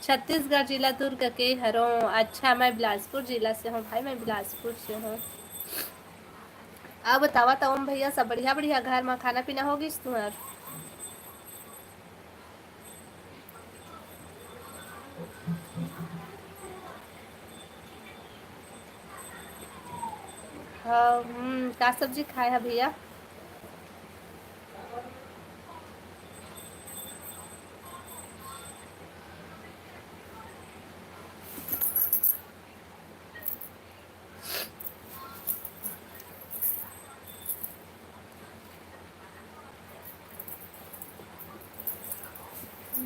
छत्तीसगढ़ जिला दुर्ग के हरों। अच्छा, मैं बिलासपुर जिला से हूँ भाई, मैं बिलासपुर से हूँ। अब बतावा त ओम भैया, सब बढ़िया बढ़िया घर मा खाना पीना हो गिस तुहर? हाँ, हम्म, का सब्जी खाए हा भैया?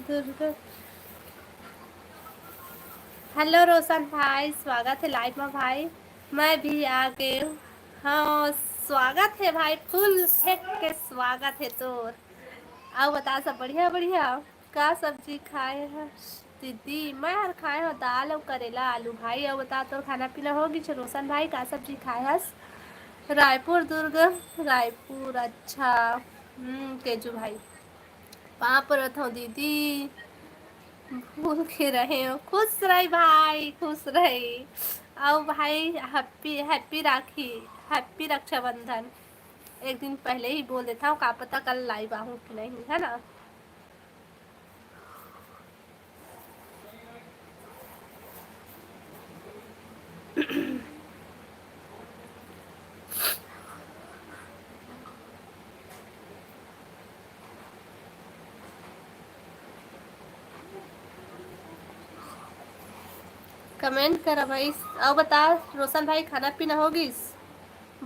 दुर्गा। Hello रोशन भाई, स्वागत है live में भाई। मैं भी आ गए हूँ। हाँ, स्वागत है भाई, full फेंक के स्वागत है तोर। अउ बता, सब बढ़िया बढ़िया? का सब्जी खाए ह दीदी? मैं हर खाए हव दाल अउ करेला आलू भाई। अउ बता, तोर खाना पीना हो गिस? रोशन भाई, का सब्जी खाए हस? रायपुर दुर्ग। रायपुर, अच्छा। हम्म, केजू भाई, पाँव परत हव दीदी, भूल के रहे हो। खुश रही भाई, खुश रही। अउ भाई, happy, happy Rakhi, happy Rakshabandhan. एक दिन पहले ही बोल देता हूँ, का पता कल live आहूँ कि नहीं, है ना? Comment करा भाई। अउ बता रोशन भाई, खाना पीना हो गिस?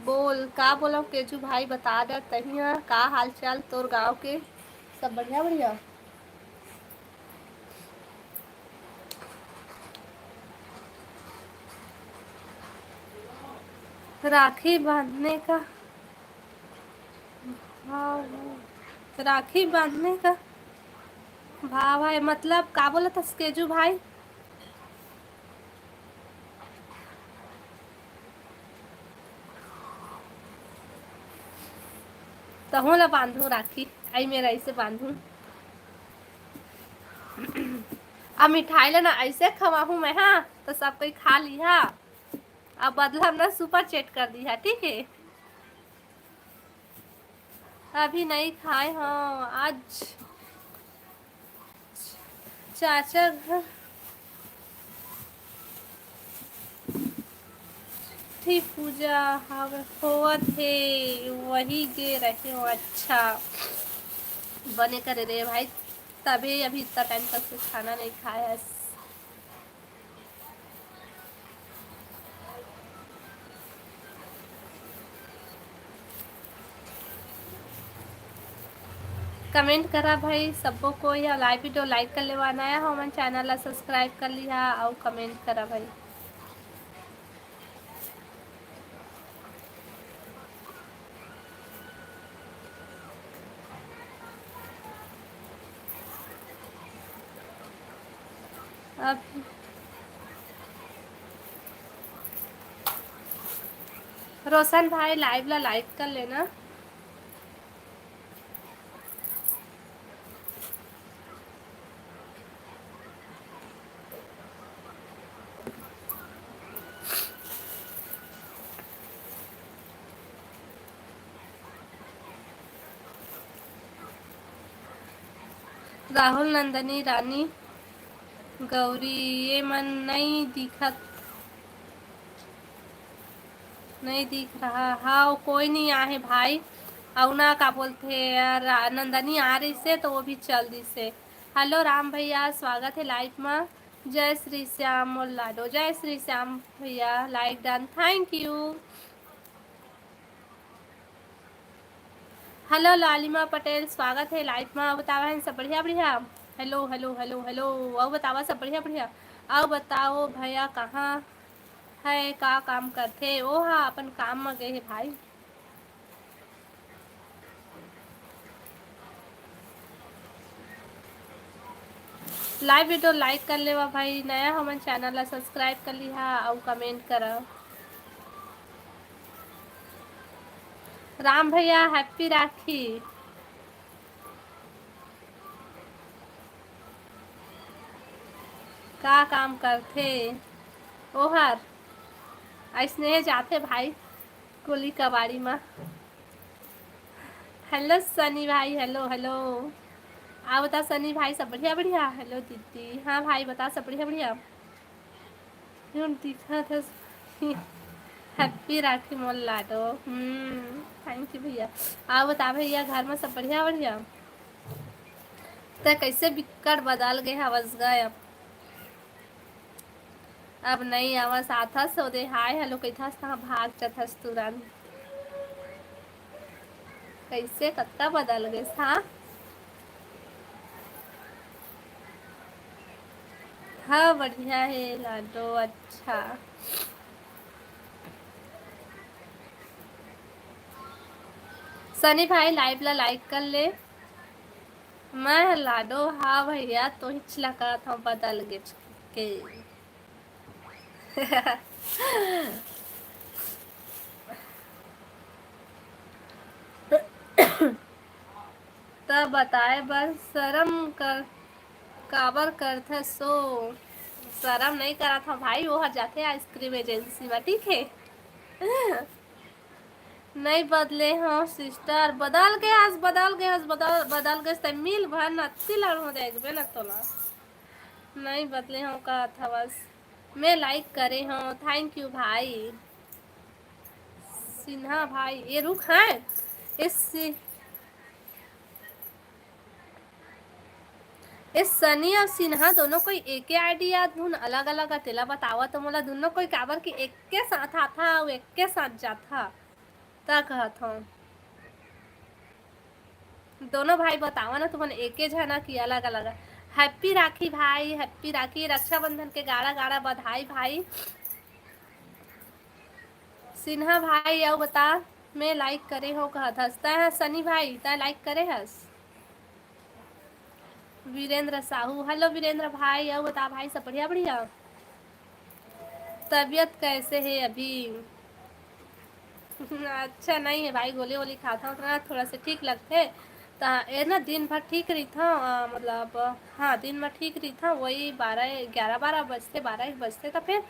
बोल, का बोलव केजू भाई, बता दे तहीं ह, का हाल चाल तोर गाँव के? सब बढ़िया बढ़िया? राखी बांधने का भाव, राखी बांधने का भाव है, मतलब का बोलत हस केजू भाई? तहूँ ला बांधहूँ राखी, आई मेर ऐसे बांधहूँ। अब मिठाई ला ना ऐसे खवाहूँ मैं, हाँ, तो सब कोई खा लिहा। अब बदला में ना super chat कर दिहा, ठीक है? अभी नहीं खाए हव, आज चाचा घर ठी पूजा हव-, होवत हे, वही गे रहे हो। अच्छा, बने करे रे भाई, तभे अभी इतना टाइम तक से खाना नहीं खाए हस। कमेंट करा भाई, सबो कोई ह live video like कर लेवा, नया हो मन channel ला subscribe कर लिहा अउ comment करा भाई। अब रोशन भाई live ला like कर लेना। राहुल, नंदनी, रानी, गौरी, ये मन नई दिखत, नई दिख रहा। हाँ, कोई नहीं आहे भाई। अउ ना का बोलथे, रा-, नंदनी आ रही से तो वो भी चल दी से। Hello राम भैया, स्वागत है live मा। जय श्री श्याम मोर लाडो, जय श्री श्याम भैया, like done, thank you। Hello लालिमा पटेल, स्वागत है live मा। अउ बतावा है सब बढ़िया बढ़िया? Hello, hello, hello, hello। अउ बतावा सब बढ़िया बढ़िया? अउ बताओ भैया कहाँ है, का काम करथे? ओ हा अपन काम म गए हे भाई। Live video like कर लेवा भाई, नया हमन channel ला subscribe कर लिहा अउ comment करा। राम भैया happy राखी। का काम करथे ओहर? अइसने जाथे भाई, गोली कबाड़ी मा। Hello सनी भाई, hello, hello। आ बता सनी भाई, सब बढ़िया, बढ़िया? Hello दीदी, हाँ भाई, बता, सब बढ़िया, बढ़िया? क्यों दिखा था? Happy Rakhi Mor Lado. Hmm, thank you भैया। आ बता भैया, घर में सब बढ़िया, बढ़िया? ते कैसे बिक्कट बदल गए हवस गा अब? अब नई आवस, आथस ओदे हाय हेलो कहिथस, तहाँ भाग जथस तुरंत। कैसे कतका बदल गइस, हाँ? हाँ, बढ़िया हे लाडो, अच्छा। सनी भाई, live ला like कर ले। मैं ह लाडो, हाँ भैया, तोहिच ला कहत हँव, बदल गेच के। त बताए बर शरम कर, काबर करथस ओ? शरम नइ करत हँव भाई, वो हर जाथे ice cream agency म, ठीक हे। नइ बदले हँव sister, बदल गे हस, बदल गे हस, बदल, बदल गे हस, तैं मिल भर न अत्ती लड़हूँ देखबे न तोला। नइ बदले हँव कहत हवस। मैं like करे हँव, thank you भाई। सिन्हा भाई, ये रुक, हाँ, ये सि-, ये सनी अउ सिन्हा दोनों कोई एके ID या धुन अलग-अलग आ, तेला बतावा तो मोला दुनो कोई, काबर कि एके साथ आथा अउ एके साथ जाथा, त कहत हँव। दोनों भाई बतावा ना तुमन एके झना कि अलग-अलग। Happy राखी भाई, happy राखी, रक्षाबंधन के गाड़ा-गाड़ा बधाई भाई। सिन्हा भाई, अउ बता, मैं like करे हँव कहत हस। तैं ह सनी भाई, तैं like करे हस? वीरेंद्र साहू, hello वीरेंद्र भाई, अउ बता भाई, सब बढ़िया, बढ़िया? तबीयत कैसे हे अभी? अच्छा नइ हे भाई, गोली वोली खाथँव त ना थोड़ा से ठीक लगथे। त ए ना दिन भर ठीक रहिथँव, अ, मतलब, हाँ, दिन भर ठीक रहिथँव, वही बारह, ग्यारह बारह बजथे, बारह एक बजथे, त फिर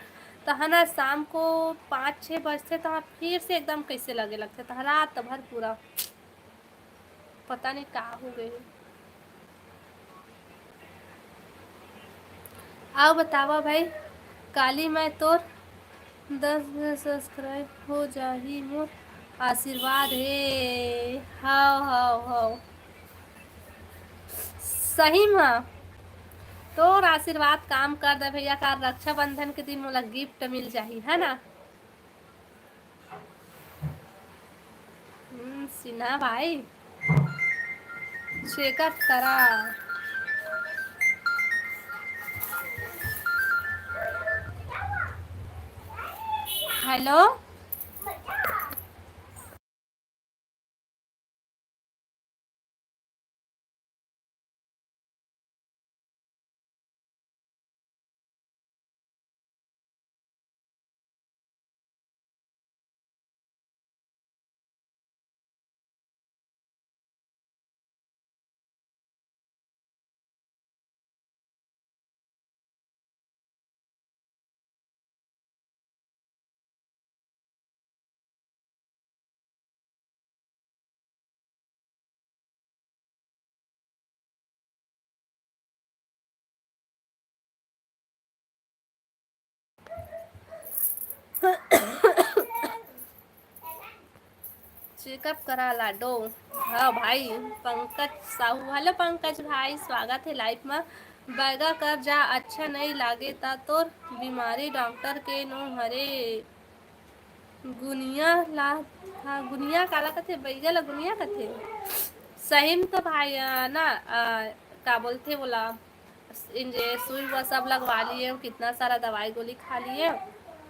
तहाँ ना शाम को पाँच छः बजथे, तहाँ फिर से एकदम कैसे लगे लगथे, तहाँ रात भर पूरा पता नहीं का हो गए। आओ बतावा भाई, काली मैं तोर दस हजार subscribe हो जाही, मोर आशीर्वाद हे। हाव, हाव, हाव। सही म तोर आशीर्वाद काम कर दे भैया, का रक्षाबंधन के दिन मोला gift मिल जाही, है ना? हम्म, सिन्हा भाई, checkup करा। Hello। Checkup करा लाडो। हाँ भाई, पंकज साहू। Hello पंकज भाई, स्वागत हे live म। बैगा कर जा, अच्छा नइ लागे त तोर बीमारी डॉक्टर के नो हरे। गुनिया ला, हाँ, गुनिया काला कथे? बैगा ला गुनिया कथे? सही म तो भाई, आ, ना, आ, का बोलथे बोला, इंजे सुई व सब लगवा लिए, कितना सारा दवाई गोली खा लिए,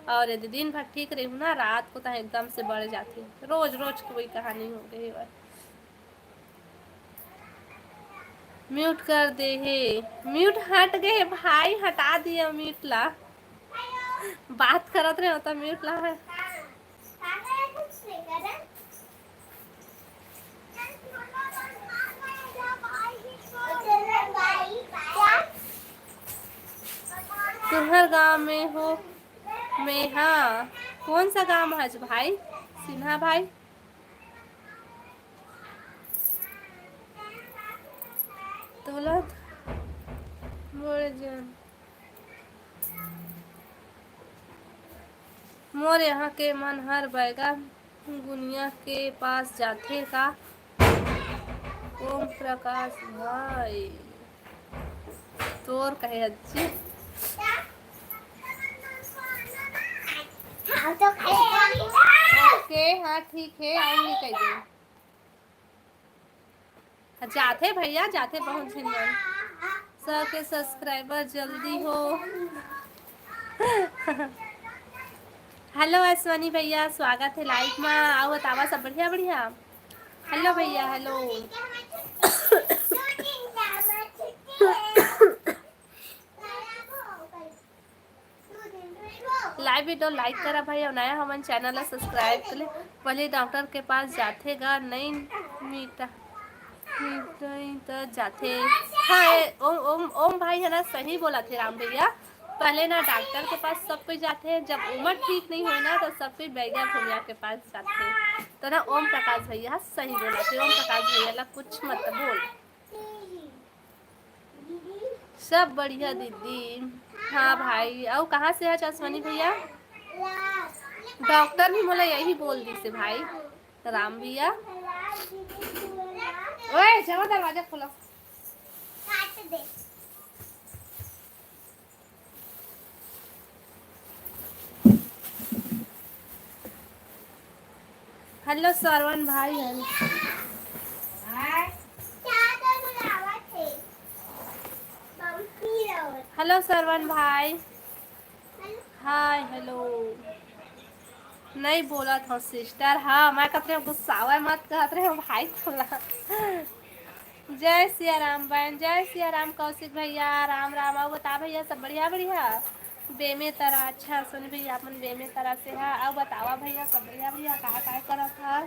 और यदि दिन भर ठीक रहू ना, रात को तो एकदम से बढ़ जाती। रोज रोज की वही कहानी हो गई है। Mute कर दे हे, mute हट गए भाई, हटा दिया mute ला। बात करत रहे हो तो mute ला। तुहर गांव में हो? में हाँ। कौन सा गांव है भाई? सिन्हा भाई। तोला मोर जन मोर यहाँ के मन हर बैगा गुनिया के पास जाथे का? ओम प्रकाश भाई, तोर कहे हज्जी। ओके, हाँ, ठीक है, आऊंगी कई दिन। जाथे भैया, जाथे बहुत झिन मन। सबके subscriber जल्दी हो। Hello अश्वनी भैया, स्वागत है live मा। आओ बतावा सब बढ़िया बढ़िया। Hello भैया, hello। Live video like करा भाई, और नया हमन channel ला subscribe कर ले। पहले डॉक्टर के पास जाथे गा, नहीं मिटा, मिटई त जाथे। हाँ, ए, ओम, ओम, ओम भाई है ना, सही बोला थे राम भैया। पहले ना डॉक्टर के पास सब कोई जाथे, जब उम्र ठीक नहीं होए ना, तो सब कोई बैगा भैया के पास जाथे। तो ना ओम प्रकाश भैया सही बोला थे, ओम प्रकाश भैया ला कुछ मत बोल। सब बढ़िया दीदी। हाँ भाई, अउ कहाँ से है अश्वनी भैया? डॉक्टर भी मोला यही बोल दिसे भाई, राम भैया। ओए, जाओ दरवाजा खोलो। Hello सरवन भाई, hello। Hello सरवन भाई, hi, hello। नहीं बोलत हो sister, हाँ, मैं कहत रहे गुस्सावे मत, कहत रहे भाई तोला। जय सिया राम बहन, जय सिया राम कौशिक भैया, राम राम। अउ बता भैया, सब बढ़िया बढ़िया? बेमेतरा, अच्छा सुन भैया, अपन बेमेतरा से हा। अउ बतावा भैया, सब बढ़िया बढ़िया? का का करत हा?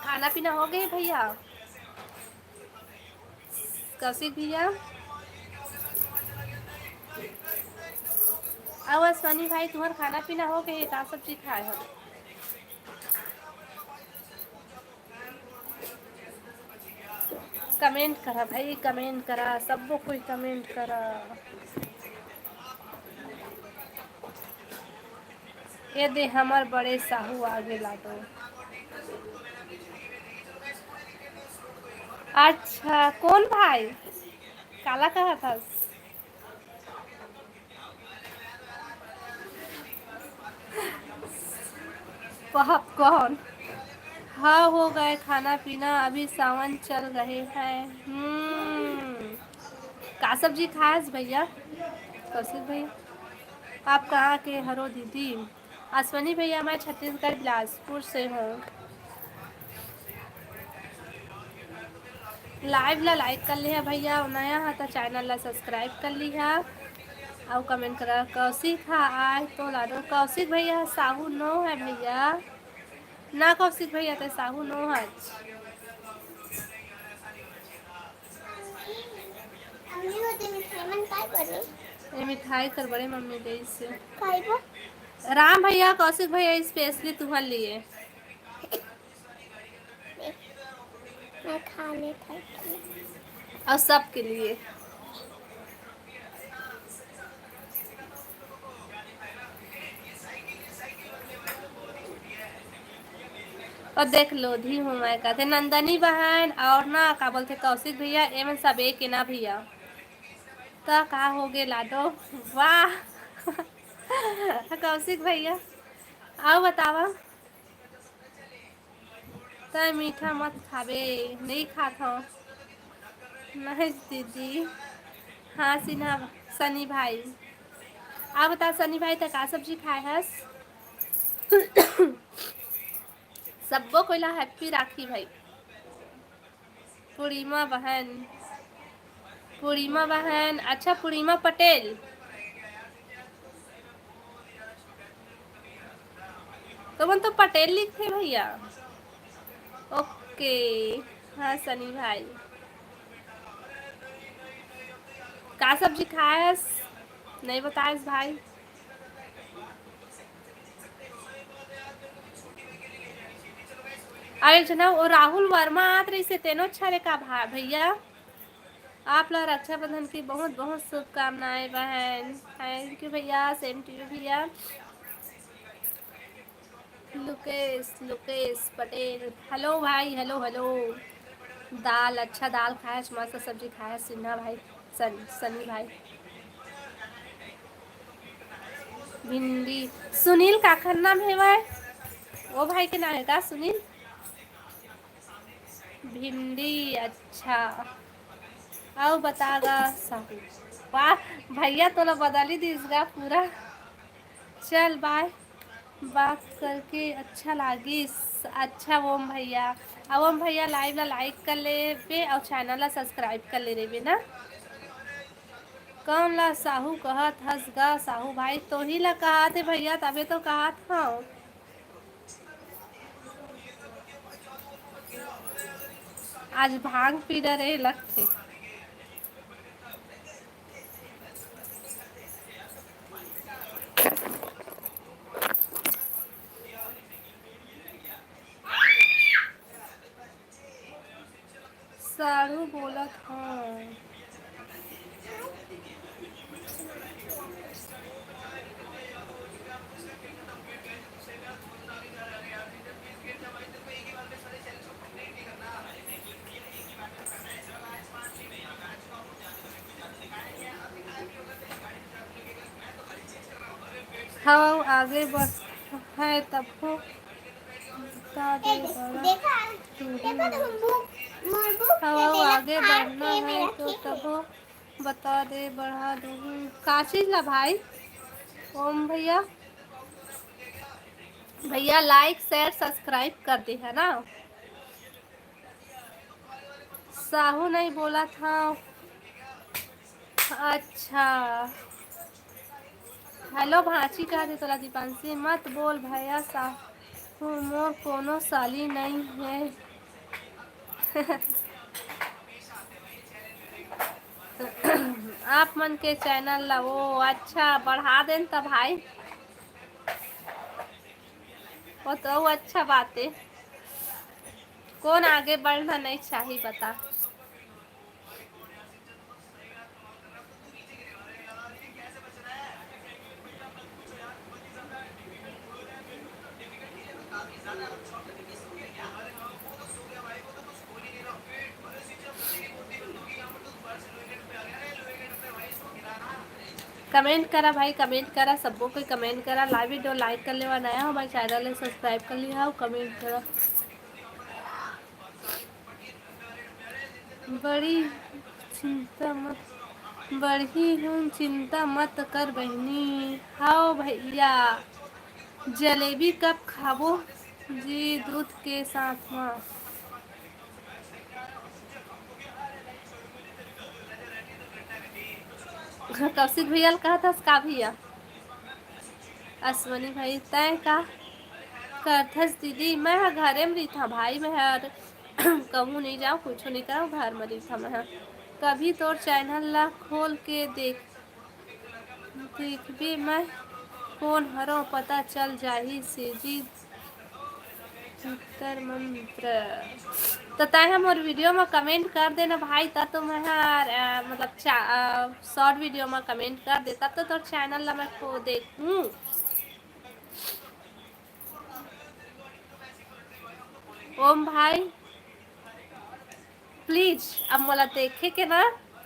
खाना पीना हो गए भैया? कौशिक भैया, अउ अश्वनी भाई, तुम्हार खाना पीना हो गए? का सब्जी खाए हो? comment करा भाई, comment करा, सबो कोई comment करा। ये दे हमर बड़े साहू आगे लाडो। अच्छा, कौन भाई? काला कहा था? पॉपकॉर्न। हाँ, हो गए खाना पीना, अभी सावन चल रहे हैं। हम्म, का सब्जी खायस भैया? कौशिक भैया, आप कहाँ के हरो दीदी? अश्विनी भैया, मैं छत्तीसगढ़ बिलासपुर से हूँ। Live ला like कर लिहा भैया, अउ नया हा त channel ला subscribe कर लिहा, अउ comment करा। कौशिक हा आय तो लाडो। कौशिक भैया साहू नो है भैया, ना कौशिक भैया ते साहू नो है। मम्मी, वो दे मिठाई मन काय करे? ये मिठाई कर बड़े मम्मी दे इसे। काय वो? राम भैया, कौशिक भैया specially तुम्हारे लिए। मैं खा लेता हूँ। और सबके लिए। और देख लो, धी हो मैं कहते नंदनी बहन और ना का बोलते कौशिक भैया, एमन सब एक ना भैया। त का हो गे लाडो? वाह। कौशिक भैया, आओ बतावा। तै मीठा मत खाबे, नहीं खात हव। नहीं दीदी। हाँ, सिन्हा, सनी भाई। आ बता, सनी भाई, तै का सब्जी खाए हस? सब्बो कोई ला happy राखी भाई। पूर्णिमा बहन, पूर्णिमा बहन, अच्छा, पूर्णिमा पटेल। तुमन तो पटेल लिखथे भैया। OK, हाँ सनी भाई, का सब्जी खायस? नहीं बतायस भाई। अरे जना, वो राहुल वर्मा आत रहिसे, तेनो अच्छा रे का भा-, भैया? आप ला रक्षाबंधन की बहुत बहुत शुभकामनाएं बहन। Thank you भैया, same to you भैया। लुकेश, लुकेश पटेल, hello भाई, hello, hello। दाल, अच्छा दाल खाए, मस्त सब्जी खाए, सिन्हा भाई, सन-, सनी भाई। भिंडी, सुनील काखर नाम हे भाई? वो भाई के नाम है का सुनील? भिंडी, अच्छा। अउ बता गा साहू। वाह, भैया तोला बदली दिस गा पूरा। चल bye, बात करके अच्छा लागिस। अच्छा ओम भैया, अब ओम भैया live ला like कर लेबे अउ channel ला subscribe कर ले रेबे ना। कौन ला साहू कहत हस गा साहू भाई? तोही ला कहत हे भैया, तबे तो कहत हव। आज भांग पी डरे लगथे। साढ़ू बोलत हंव। हव, आगे बढ़ है तभो बता दे बड़ा दूही। हव, आगे बढ़ना है तो तभो बता दे बढ़ा दूही। का चीज ला भाई? ओम भैया, भैया like share subscribe कर दे है ना। साहू नहीं बोलत हंव। अच्छा, hello भांची, कहा थे तोला दीपांशी, मत बोल भैया साहू, मोर कोनो साली नहीं है। आप मन के channel ला, ओ अच्छा, बढ़ा देन त भाई। वो तो अच्छा बात है। कौन आगे बढ़ना नहीं चाही बता? कमेंट करा भाई, कमेंट करा, सबको कोई कमेंट करा। लाइव वीडियो लाइक कर लेवा, नया हो भाई चैनल ला सब्सक्राइब कर लिहा, कमेंट करा। बड़ी चिंता मत, बढ़ही हूँ, चिंता मत कर बहिनी। हाव भैया, जलेबी कब खाबो जी? दूध के साथ मा। कौशिक भैया ल कहत हस का भैया? अश्वनी भाई, तैं का करथस दीदी? मैं ह घरे म रहिथंव भाई, मैं ह कहूँ नहीं जाओ, कुछो नहीं करो, घर म रहिथंव मैं ह। कभी तोर चैनल ला खोल के देख, देखबे मैं कौन हरों, पता चल जाही सीजी। उत्तर मंत्र। तो तैं ह मोर वीडियो म कमेंट कर देना भाई, त तो मैं ह, अ, मतलब चा-, अ, शॉर्ट वीडियो म कमेंट कर दे, तब तो तोर चैनल ला मैं खो देखूँ। ओम भाई, प्लीज, अब मोला देखे के ना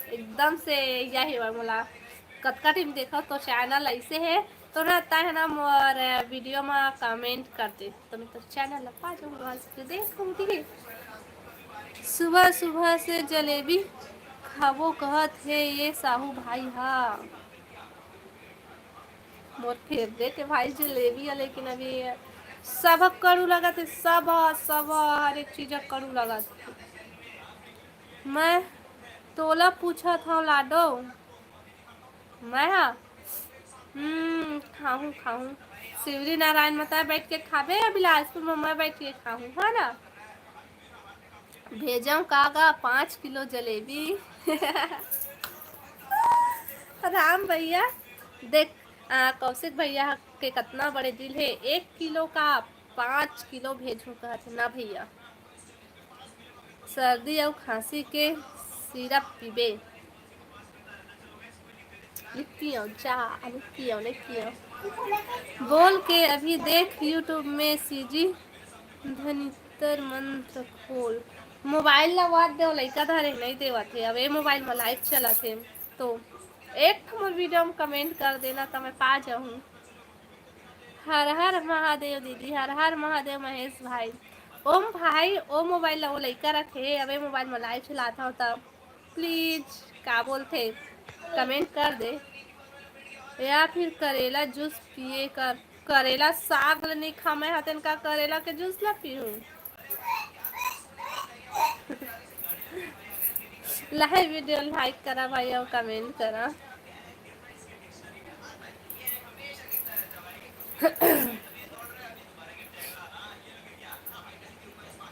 एकदम से यही हुआ, मोला कतका टीम देखो तो चैनल ऐसे है, तो ना तैं ह ना मोर वीडियो म कमेंट कर दे, तो मैं तो चैनल ला पा जाऊंगा, आज के देखूंगी। सुबह सुबह से जलेबी खाबो कहत हे ये साहू भाई हा। मोर फेवरेट है भाई जलेबी है, लेकिन अभी सब कड़ू लगत है, सब, सब हर एक चीज कड़ू लगत है। मैं तोला पूछत हव लाडो, मैं हा, हम्म, खाहूँ, खाहूँ। शिवरी नारायण मता बैठ के खाबे या बिलासपुर में मैं बैठ के खाहूँ, है ना? भेजम का, का पाँच किलो जलेबी। राम भैया, देख, आ, कौशिक भैया के कतना बड़े दिल है, एक किलो का पाँच किलो भेजूँ कहत है ना भैया। सर्दी अउ खांसी के सिरप पीबे। लिखती हूँ, जा, लिखती हूँ, लिखती हूँ। बोल के अभी देख YouTube में सीजी धनितर मंत्र खोल। मोबाइल ला वाद देव, लइका धरे नहीं देवत हे। अब ए मोबाइल में लाइव चलत हे, तो एक ठो मोर वीडियो में कमेंट कर देना, तो मैं पा जाऊँ। हर हर महादेव दीदी, हर हर महादेव महेश भाई। ओम भाई, ओ मोबाइल ला वो लइका रखे, अब ए मोबाइल में लाइव चलात हव, तब प्लीज का बोलथे, कमेंट कर दे, या फिर करेला जूस पिए कर। करेला साग ल नहीं खा मैं हतेन का करेला के जूस ला पीहूँ? लाइव वीडियो लाइक करा भाई और कमेंट करा।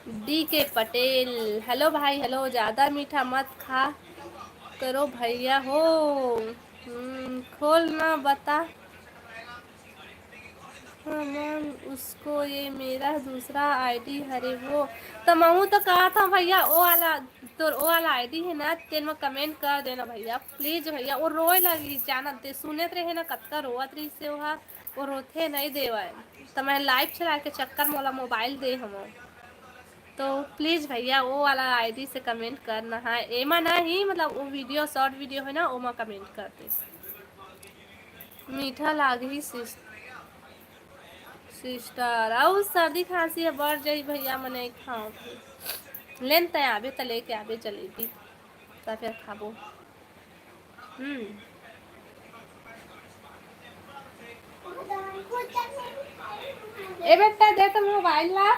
डी के पटेल, हेलो भाई, हेलो, ज्यादा मीठा मत खा करो भैया हो। हम्म, खोल ना बता। हाँ, मैम, उसको ये मेरा दूसरा आईडी हरे वो। तो महू तो कहा था भैया, ओ वाला, तोर ओ वाला आईडी है ना, तेन में कमेंट कर देना भैया, प्लीज भैया। वो रोए लगी, जाना ते सुनत रहे ना, कतका रोवत रही से ओहा, वो रोथे नहीं देवाए। तो मैं लाइव चला के चक्कर मोला मोबाइल दे हम। तो प्लीज भैया, वो वाला आईडी से कमेंट करना है, एमा ना ही, मतलब, वो वीडियो, शॉर्ट वीडियो है ना, ओमा कमेंट कर दे। मीठा लागही सिस-, सिस्टर, अउ सर्दी खांसी ह बढ़ जाही भैया, मने खाओ फिर। लेन तय आबे त लेके आबे जलेबी, त फिर खाबो। हम्म। ए बेटा, दे तो मोबाइल ला।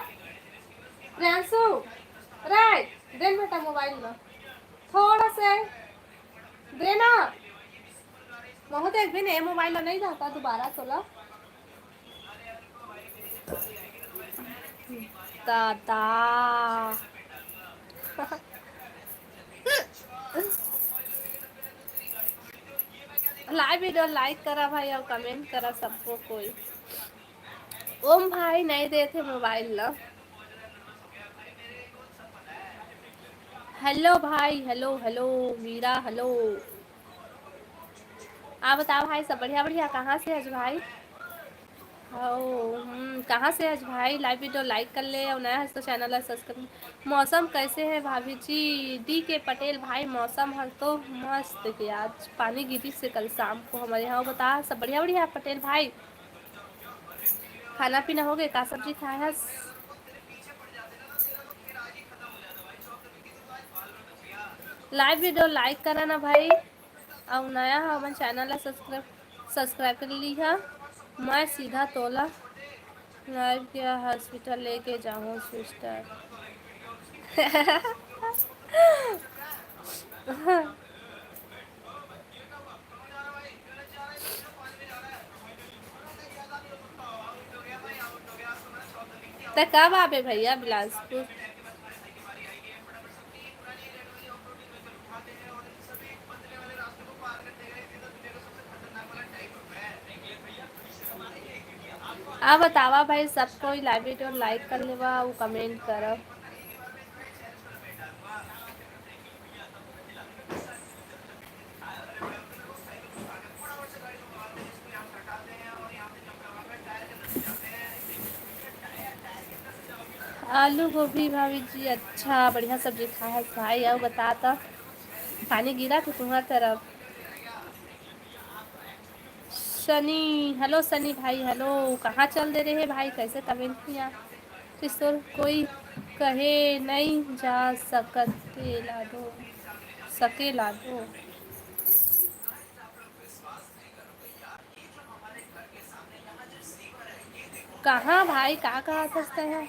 प्रियांशु, राय, दे बेटा मोबाइल ला। थोड़ा से देना। महू तो एक दिन ए मोबाइल ला नहीं जाता दोबारा तोला। दादा। लाइव वीडियो लाइक करा भाई और कमेंट करा सबको कोई। ओम भाई नहीं देते मोबाइल ला। हेलो भाई, हेलो, हेलो, मीरा, हेलो। आप बताओ भाई, सब बढ़िया, बढ़िया? कहाँ से हस भाई? हव, हम्म, कहाँ से हस भाई? Live video like कर ले अउ नया हस तो channel ला subscribe। मौसम कैसे है भाभी जी? डी के पटेल भाई, मौसम हर तो मस्त के, आज पानी गिरिस हे कल शाम को हमर यहाँ। बता, सब बढ़िया बढ़िया पटेल भाई? खाना पीना हो गए? का सब्जी खाए हस? Live video like करा ना भाई, अउ नया ह हमन channel ला subscribe, subscribe कर लीहा। मैं सीधा तोला live के hospital लेके जाहूँ sister। त कब आबे भैया बिलासपुर? आ बतावा भाई, सब कोई live video like कर लेवा, वो comment करब। आलू गोभी भाभी जी, अच्छा बढ़िया सब्जी खाए हस भाई। अउ बता त, पानी गिरा के तुम्हार तरफ? सनी, hello सनी भाई, hello, कहाँ चल दे रहे भाई? कैसे comment किया? किशोर, कोई कहे नहीं जा सकते लाडो, सके लाडो। कहाँ भाई, का कहा सकते हैं?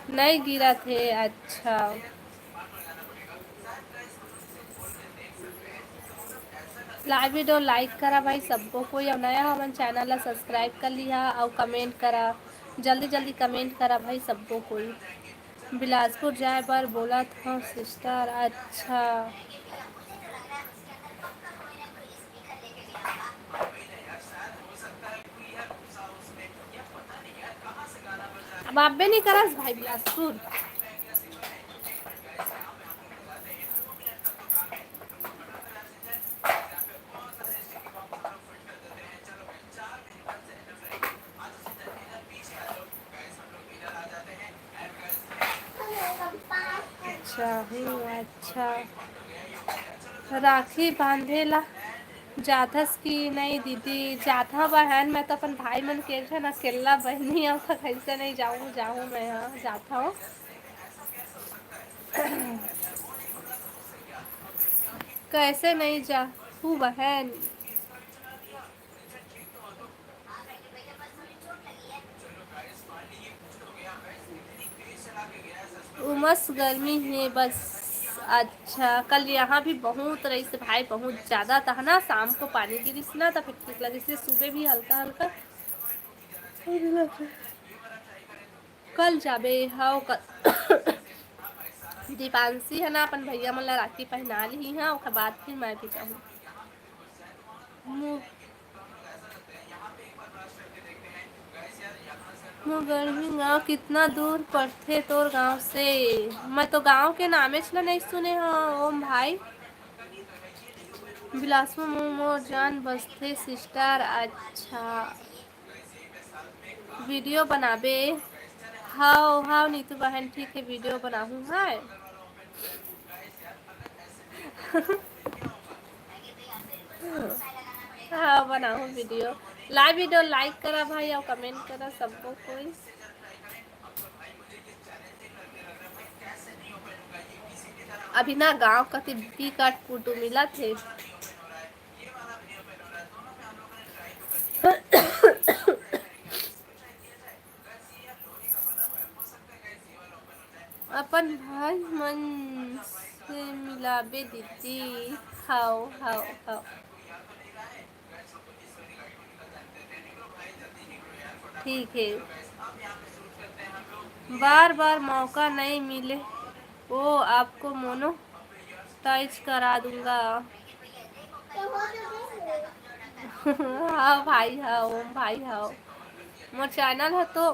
नहीं गिरा थे, अच्छा। Live video like करा भाई सब्बो कोई, अउ नया हमन channel ला subscribe कर लिहा अउ comment करा, जल्दी जल्दी comment करा भाई सब्बो कोई। बिलासपुर जाए बर बोलत हव sister, अच्छा। अब आबे नहीं करस भाई बिलासपुर। अच्छा, हम्म, अच्छा। राखी बांधे ला जाथस कि नहीं दीदी? जाथा बहन, मैं तो अपन भाई मन के झन अकेला बहनी हूँ, तो कैसे नहीं जाऊँ? जाऊँ मैं, हाँ, जाथा हूँ। कैसे नहीं जाहू बहन? उमस गर्मी हे बस। अच्छा, कल यहाँ भी बहुत रहिस भाई, बहुत ज्यादा था ना, शाम को पानी गिरिस ना, तो फिर ठीक लगिस, सुबह भी हल्का हल्का। कल जाबे हव, कल दीपांशी है ना, अपन भैया मन ला राखी पहना ली है, ओकर बाद फिर मैं भी जाऊँ। मो-, मोर गर्मी गांव कितना दूर पड़थे तोर गांव से? मैं तो गांव के नामेच ला नहीं सुने हव ओम भाई। बिलासपुर में मोर जान बसथे sister। अच्छा, video बनाबे? हाव हाव नीतू बहन, ठीक है, video बनाहूँ। हाय। हाँ, बनाहूँ video। Live video like करा भाई, अउ comment करा सब्बो कोई। अभी ना गांव कति बिकट फोटो मिलत हे। अपन भाई मन से मिलाबे दीदी। हाव, हाव, हाव। ठीक है। बार बार मौका नहीं मिले, वो आपको मोनो टाइज करा दूंगा। हाँ भाई, हाँ ओम भाई, हाँ। मोर चैनल ह तो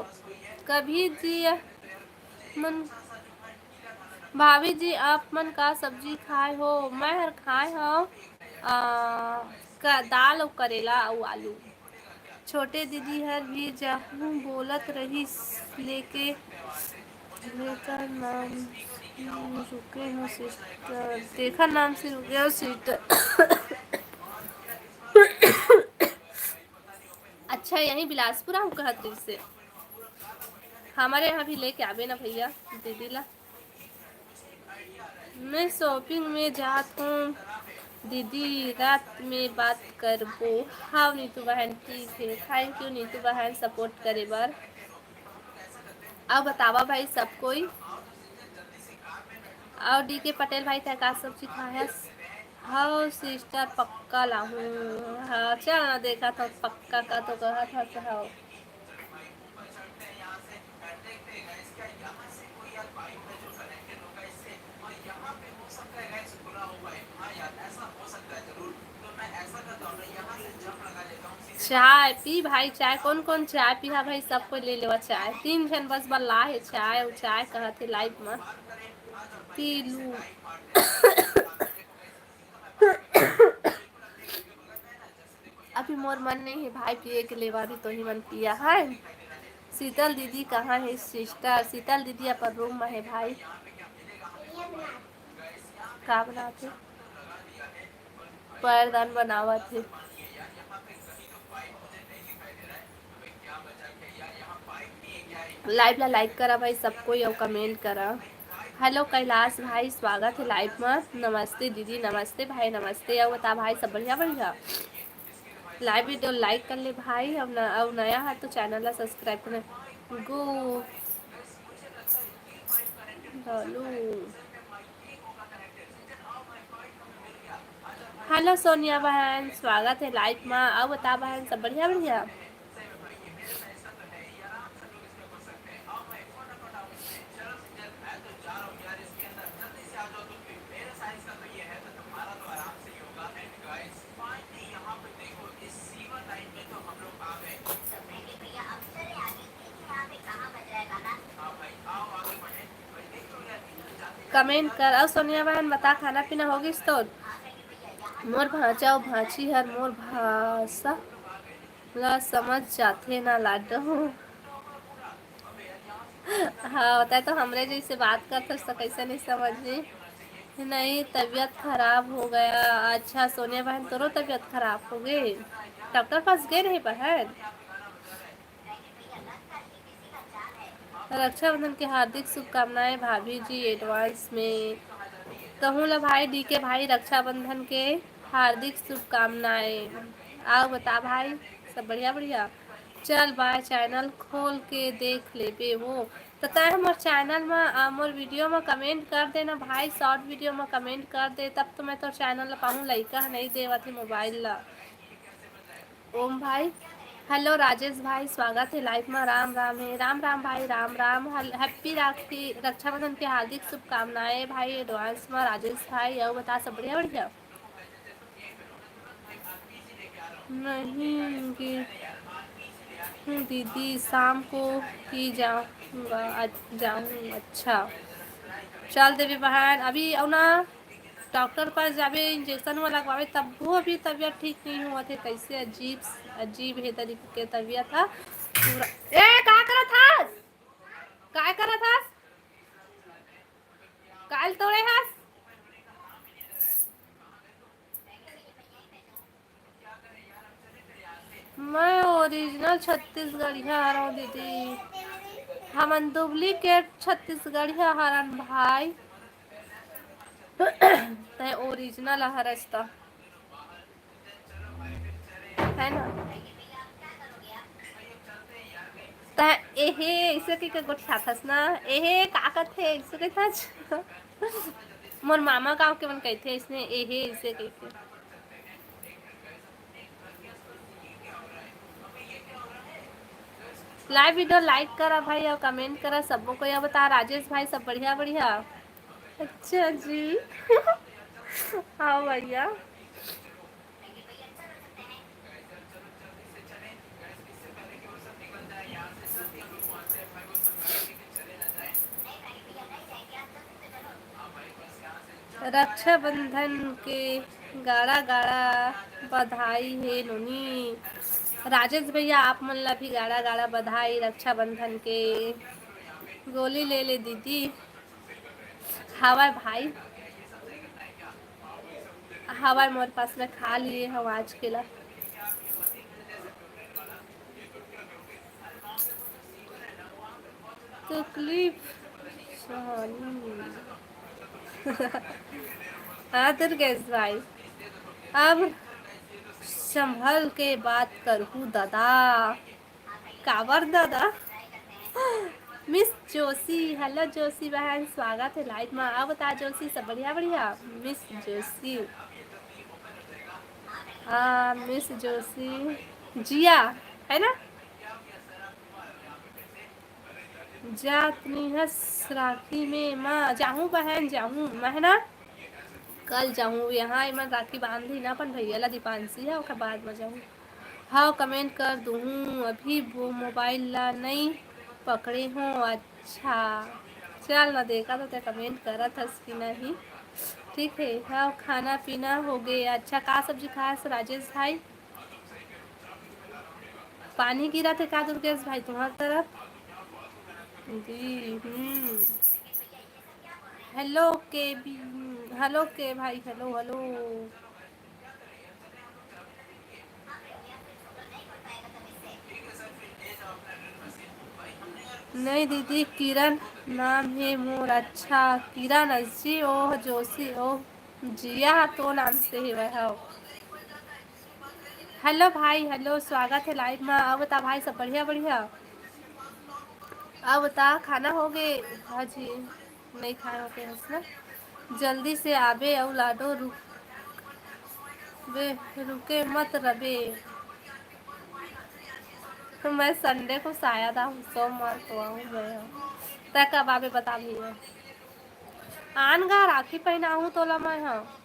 कभी जी मन, भाभी जी, आप मन का सब्जी खाए हो? मैं हर खाए हव, आ, का दाल अउ करेला अउ आलू। छोटे दीदी हर भी जाहूँ बोलत रहिस, लेके जेकर नाम से रुके हो सिस्टर, तेखर नाम से रुके हो सिस्टर। अच्छा, यहीं बिलासपुर आहूँ कहत रहिस हे। हमर यहाँ भी लेके आबे ना भैया दीदी ला। मैं shopping में जात हूँ दीदी, रात में बात करबो। हाँ नीतू बहन, ठीक है, thank you नीतू बहन support करे बर। अउ बतावा भाई सब कोई। अउ डी के पटेल भाई, तैं का सब्जी खाहस? हव सिस्टर, पक्का लाहूँ। हाँ, चल ना, देखत हव पक्का का तो कहत हस, हव। चाय पी भाई, चाय कौन कौन चाय पीहा भाई, सब कोई ले लेवा चाय। तीन झन बस बल्ला हे चाय, अउ चाय कहत हे live में। पी लू। अभी मोर मन नहीं है भाई पिए के, लेवा भी तो ही मन पिया है। शीतल दीदी कहाँ है सिस्टर? शीतल दीदी अपन रूम में है भाई। का बनात हे? पैरदान बनावत हे। Live ला like करा भाई सब कोई, अउ comment करा। Hello कैलाश भाई, स्वागत है live में। नमस्ते दीदी, नमस्ते भाई, नमस्ते। अउ बता भाई, सब बढ़िया बढ़िया? Live video like कर ले भाई, अउ न-, अउ नया है तो channel ला subscribe कर। गो हेलो। Hello सोनिया बहन, स्वागत है live में। अउ बता बहन, सब बढ़िया बढ़िया? Comment कर। अउ सोनिया बहन बता, खाना पीना हो गिस तोर? मोर भांचा अउ भांची हर मोर भाषा ला समझ जाथे ना लाडो। हाँ, तैं तो हमरे जैसे बात करथस त कैसे नहीं समझही? नहीं, तबीयत खराब हो गया। अच्छा सोनिया बहन, तोरो तबीयत खराब हो गई, डॉक्टर पास गए रहे बहन? रक्षाबंधन के हार्दिक शुभकामनाएं भाभी जी advance में। कहूँ ला भाई डी के भाई, रक्षाबंधन के हार्दिक शुभकामनाएं। अउ बता भाई, सब बढ़िया बढ़िया? चल bye, channel खोल के देख लेबे वो। त तैं हमर channel म, आ, मोर video म comment कर देना भाई, short video म comment कर दे, तब तो मैं तोर channel ला पाहूँ। लइका ह नहीं देवत हे mobile ला। ओम भाई, hello राजेश भाई, स्वागत है live में। राम राम है, राम राम भाई, राम राम। हल-, happy राखी, रक्षाबंधन के हार्दिक शुभकामनाएं भाई advance में राजेश भाई। अउ बता, सब बढ़िया बढ़िया? नहीं गे हूँ दीदी, शाम को ही जाऊँगा, अ, जाऊँ। अच्छा, चल देबे बहन, अभी अउ ना डॉक्टर पास जाबे, इंजेक्शन वो लगवाबे, तब वो अभी तबीयत ठीक नहीं हुआ थे। कैसे अजीब, अजीब है तरीके के तबीयत है पूरा। ए, का करत हस? काय करत हस? काल तोड़े हस? मैं original छत्तीसगढ़िया हरव दीदी, हमन duplicate छत्तीसगढ़िया हरन भाई। तैं original हरस त, है ना? तैं एहे ऐसे के, के गोठियाथस ना, एहे का कथे ऐसे के था। मोर मामा गाँव के मन कहथे इसने, एहे ऐसे कहिके। Live video like करा भाई अउ comment करा सबो कोई। अउ बता राजेश भाई, सब बढ़िया बढ़िया? अच्छा जी। हाँ भैया। रक्षाबंधन के गाड़ा गाड़ा बधाई हे नोनी। राजेश भैया, आप मन ला भी गाड़ा गाड़ा बधाई रक्षाबंधन के। गोली ले ले दीदी। हवय भाई, हवय मोर पास में, खा लिए हम आज के ला। तकलीफ सहनी। हाँ दुर्गेश भाई, अब संभल के बात करहू दादा। काबर दादा? मिस जोशी, हेलो जोशी बहन, स्वागत है लाइव में। अब बता जोशी, सब बढ़िया बढ़िया? मिस जोशी, हाँ मिस जोशी, जिया है ना? जात निहस राखी में माँ जाहूँ बहन, जाहूँ मैं ना, कल जाहूँ। यहाँ एमन राखी बांधही ना अपन भैया ला, दीपांशी है, ओकर बाद में जाहूँ। हाँ, कमेंट कर दूहूँ, अभी वो मोबाइल ला नई पकड़े हो। अच्छा, चल ना, देखा तो ते कमेंट करत हस कि नहीं। ठीक है, हाँ, खाना पीना हो गए। अच्छा, का सब्जी खास राजेश भाई? पानी गिरा थे का दुर्गेश भाई तुम्हार तरफ? जी, हम्म। हेलो के बी, हेलो के भाई, हेलो, हेलो। नहीं दीदी, किरण नाम है मोर। अच्छा, किरण जी, ओह जोशी, ओह जिया, तो नाम से ही वह। हेलो भाई, हेलो, स्वागत है लाइव में। अब बता भाई, सब बढ़िया, बढ़िया? अब बता, खाना हो गए? हाँ जी, नहीं खाए होते हस ना। जल्दी से आबे अउ लाडो रुक बे, रुके मत रबे। तो मैं संडे को शायद आऊँ, सोमवार को आऊँ मैं। तै कब आबे बता भी। आन गा, राखी पहनाहूँ तोला मैं, हाँ।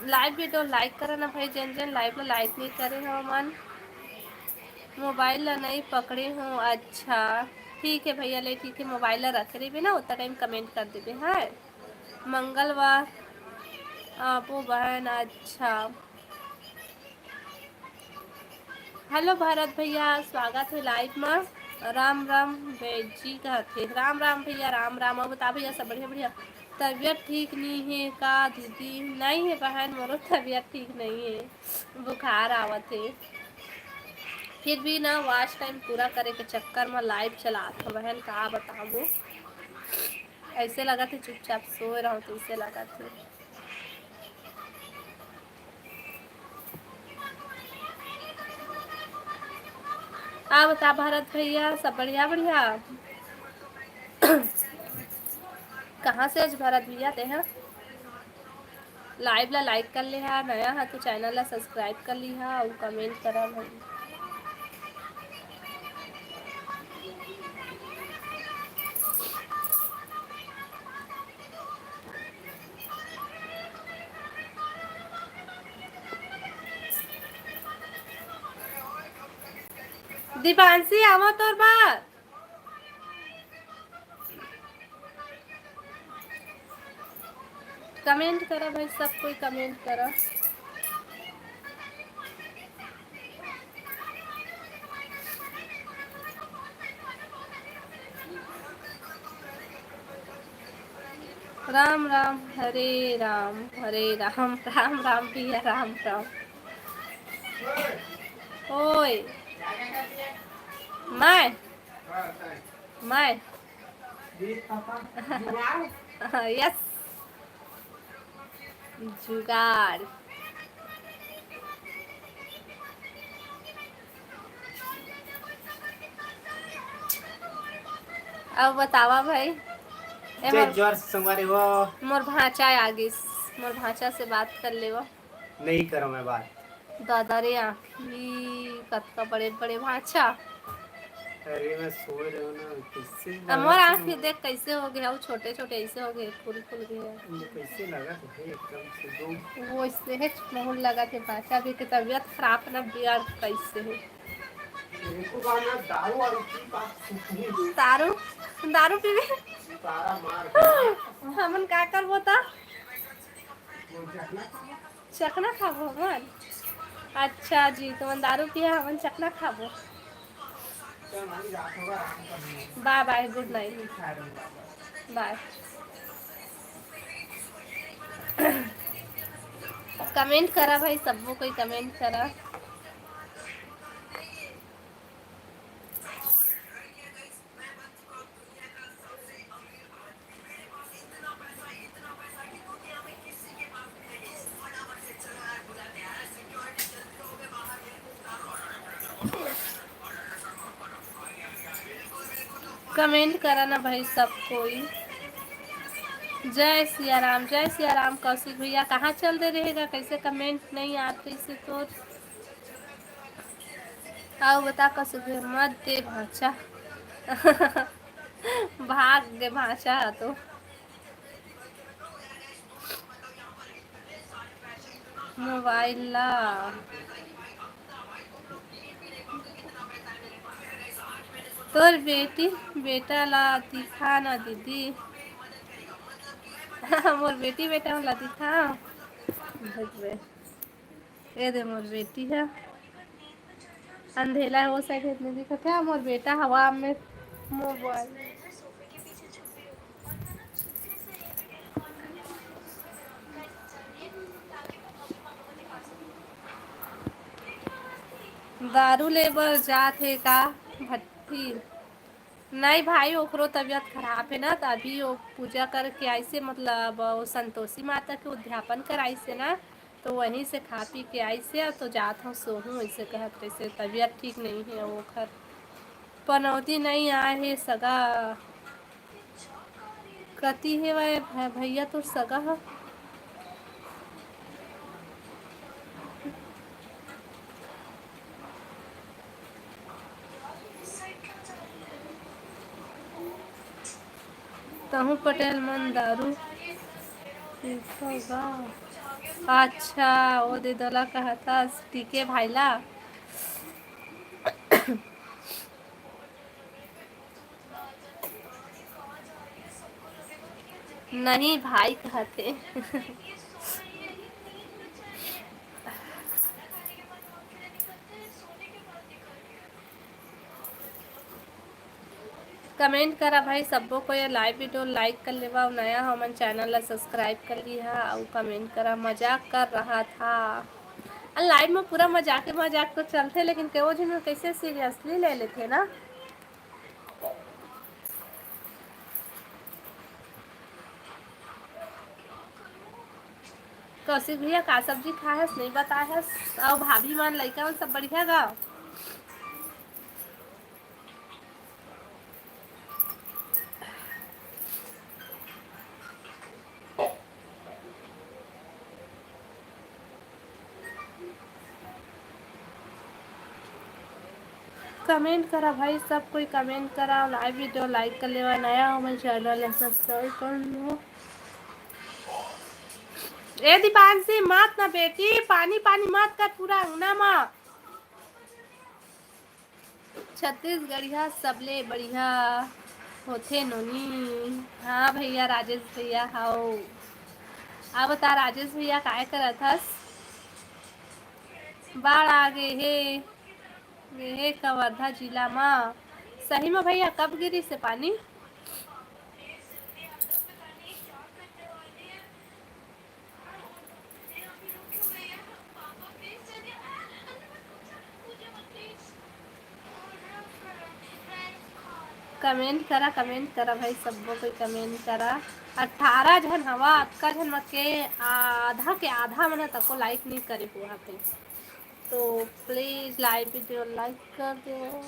लाइव वीडियो लाइक करा ना भाई, जेन जेन लाइव में लाइक नहीं करे हो मन। मोबाइल ला नहीं पकड़े हो। अच्छा, ठीक है भैया, ले ठीक है, मोबाइल ला रखे रहिबे ना, उतना टाइम कमेंट कर देबे। हाँ, मंगलवार आबो बहन। अच्छा, हेलो भरत भैया, स्वागत है लाइव में। राम राम बेजी कहत हे। राम राम भैया, राम राम। और बता भैया, सब बढ़िया? बढ़िया। तबीयत ठीक नहीं है का दीदी? नहीं है बहन, मोरो तबीयत ठीक नहीं है, बुखार आवत है। फिर भी ना, वॉच टाइम पूरा करे के चक्कर में लाइव चलात हो बहन, का बताबो। ऐसे लगत है चुपचाप सोए रहो, तो ऐसे लगत है। आप बता भरत भैया, सब बढ़िया? बढ़िया। कहाँ से आज भरत भैया ते हैं? लाइव ला लाइक कर ले हा, नया हा तो चैनल ला सब्सक्राइब कर ली हा, अउ कमेंट करा भाई। दीपांशी, आवा तोर बार। कमेंट करा भाई, सब कोई कमेंट करा। राम राम, हरे राम, हरे राम, राम राम भैया, राम राम। ओए, मैं, मैं। यस। जुगाड़। अब बतावा भाई। ए, जय मोर, जोहार संगवारी हो। मोर भांचा आ गिस, मोर भांचा से बात कर लेवा। नहीं करो मैं बात। दादा रे आँखी, कतका बड़े बड़े भांचा। अरे, मैं सोए रहे हूँ ना, कैसे अब मोर आँख भी देख कैसे हो गया, वो छोटे छोटे ऐसे हो गए, फूल फूल गए। वो कैसे लगा तो भाई, एकदम से दो। वो इससे है, महूल लगा के बाचा भी के तबीयत खराब ना बियार कैसे है। देखो बा ना, दारू वारू की बात सुनती है। दारू, दारू पीवे। तारा मार के। हमन का करबो ता? चखना खाबो हमन। अच्छा जी, तुमन दारू पिया, हमन चखना खाबो। बाय बाय, गुड नाइट, बाय। कमेंट करा भाई, सबको कोई कमेंट करा। कमेंट करा ना भाई सब कोई। जय सिया राम, जय सिया राम। कौशिक भैया कहाँ चल दे रहेगा, कैसे कमेंट नहीं आते इसे तो। आओ बता कौशिक भैया, मत दे भांचा। भाग दे भांचा तो। मोबाइल ला। तोर बेटी बेटा ला दिखा ना दीदी। मोर बेटी बेटा ला दिखा। ये दे मोर बेटी है। अंधेला है, वो साइड इतने दिखत है। मोर बेटा हवा में मोबाइल। दारू ले बर जात हे का भट्टी? नहीं भाई, ओकरो तबीयत खराब है ना, तो अभी वो पूजा करके आइसे, मतलब वो संतोषी माता के उद्यापन कराइसे ना, तो वहीं से खा पी के आइसे। अब तो जात हूँ सोहूँ, ऐसे कहत कैसे तबीयत ठीक नहीं है ओखर। पनौती नहीं आए हे सगा। कति हेवय भैया तोर सगा ह? तहूँ पटेल मन दारू पीथो गा? अच्छा, ओ दे दोला कहत हस, टीके भाई ला। नहीं भाई कहत हे। कमेंट करा भाई, सब्बो कोई live video like कर लेवा, अउ नया हो मन channel ला subscribe कर लिहा, अउ कमेंट करा। मजाक कर रहा था। अ, live में पूरा मजाके मजाक तो चलथे, लेकिन केवो झिन कैसे seriously ले लेथे ना। कौशिक भैया का सब्जी खाए हस, नहीं बताए हस? अउ भाभी मन, लइका मन सब बढ़िया गा? कमेंट करा भाई, सब कोई कमेंट करा, live video like कर लेवा, नया हो मन channel ला subscribe कर लो। ए दीपांशी, मत ना बेटी, पानी पानी मत कर पूरा अंगना मा। छत्तीसगढ़िया सबले बढ़िया होथे नोनी। हाँ भैया, राजेश भैया, हाओ। अब बता राजेश भैया, काय करत हस? बाढ़ आ गे हे, गे हे कवर्धा जिला मा। सही में भैया, कब गिरिस हे पानी? कमेंट करा, कमेंट करा भाई, सब्बो कोई कमेंट करा। अठारह झन हवा, अतका झन म के आधा के आधा मन ह तको like नहीं करे हुआ भाई। तो please live video like कर दो।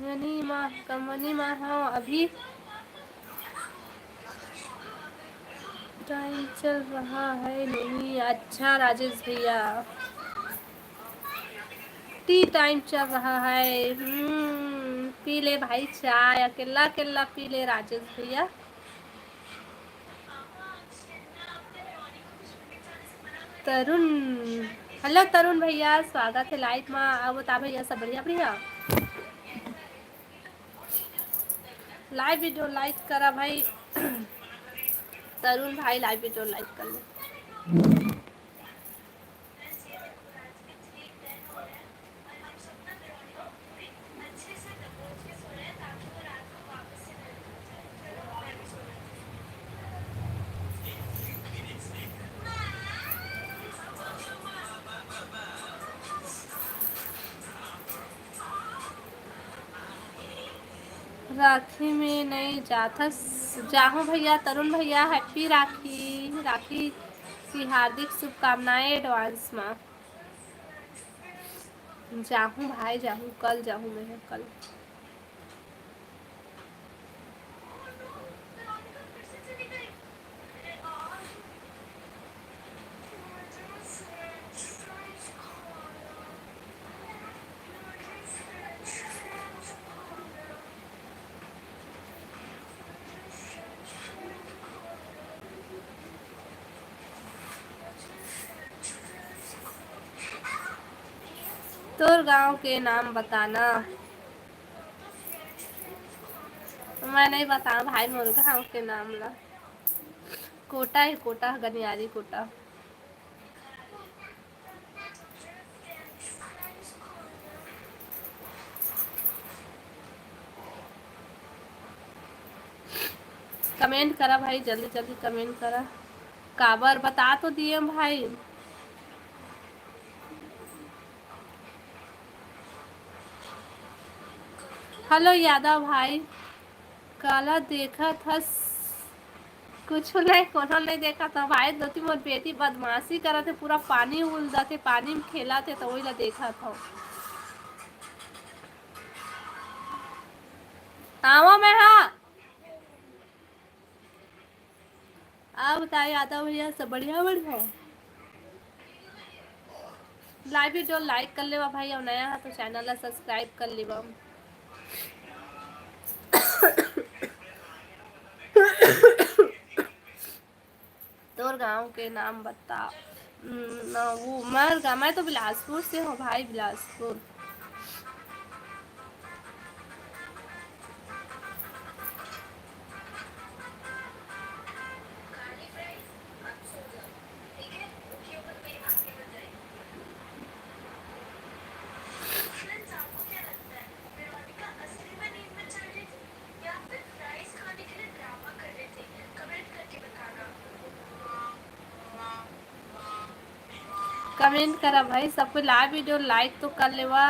मनी मा, कमनी मा हो अभी। टाइम चल रहा है नहीं। अच्छा राजेश भैया, टी टाइम चल रहा है। हम्म, पी ले भाई चाय, अकेला अकेला पी ले राजेश भैया। तरुण, हेलो तरुण भैया, स्वागत है लाइव मा। अब बता भैया, सब बढ़िया बढ़िया? लाइव वीडियो लाइक करा भाई। तरुण भाई, लाइव वीडियो लाइक कर ले। राखी में नहीं जाथस, जाहूं भैया, तरुण भैया, हैप्पी राखी, राखी की हार्दिक शुभकामनाएं एडवांस मा। जाहूं भाई, जाहूं, कल जाहूं मैं, कल। तोर गांव के नाम बताना। मैं नहीं बताऊं भाई मोर गांव के नाम ला। कोटा है, कोटा, गनियारी कोटा। कमेंट करा भाई, जल्दी जल्दी कमेंट करा। काबर बता तो दिए भाई। हेलो यादव भाई, काला देखत हस? कुछ नहीं, कोनो नहीं देखा था भाई। दोती मोर बेटी बदमाशी करत हे, पूरा पानी उलदत हे, पानी में खेलत हे, तो वही ला देखत हूँ। आवा मैं, हाँ। आप बताओ यादव भैया, सब बढ़िया बढ़िया? लाइव वीडियो लाइक कर लेवा भाई, और नया है तो चैनल ला सब्सक्राइब कर लेवा। तोर गांव के नाम बता। हम्म, ना, वो मैं, मैं तो बिलासपुर से हूँ भाई, बिलासपुर। कमेंट करा भाई, सब कोई लाइव वीडियो लाइक तो कर लेवा।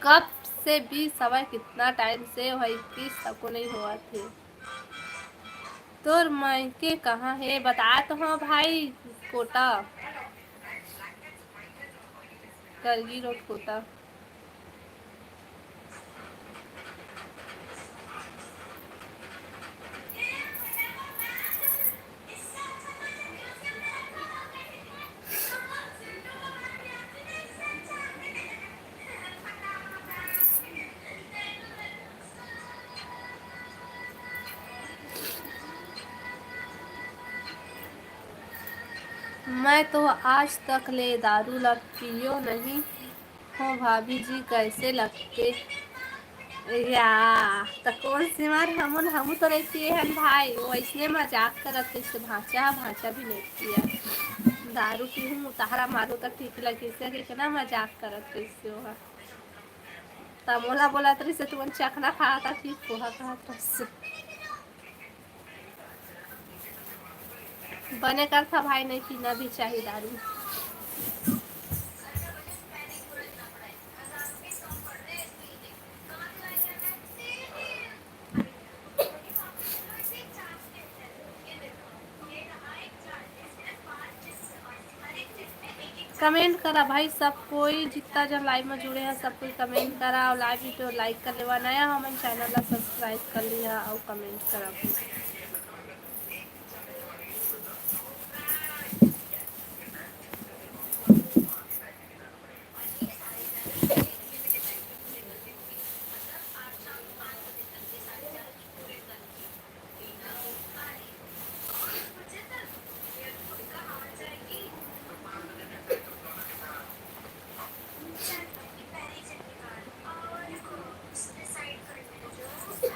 कब से बीस हवय, कितना टाइम से हो इक्कीस तको नहीं होवत हे। तोर मायके कहाँ हे, बता तो हाँ भाई। कोटा, करगी रोड कोटा। मैं तो आज तक ले दारू ला पियो नहीं हो भाभी जी, कैसे लगते? या, त कौन सी मार, हमन, हमू तो नहीं पिए हन भाई, वो ऐसने मजाक करत रहिस, भांचा, भांचा भी नहीं पिया। दारू पीहूँ, तहरा मारू त ठीक लगिस, कितना मजाक करत रहिस वो ह। त मोला बोलत रहिस, तुमन चखना खा त ठीक होहा कहत रहिस। बने करथा भाई, नहीं पीना भी चाहिए दारू। कमेंट करा भाई सब कोई, जितना जन लाइव में जुड़े हैं सब कोई कमेंट करा और लाइव वीडियो लाइक कर लेवा। नया हमन चैनल ला सब्सक्राइब कर लिया और कमेंट करा भाई।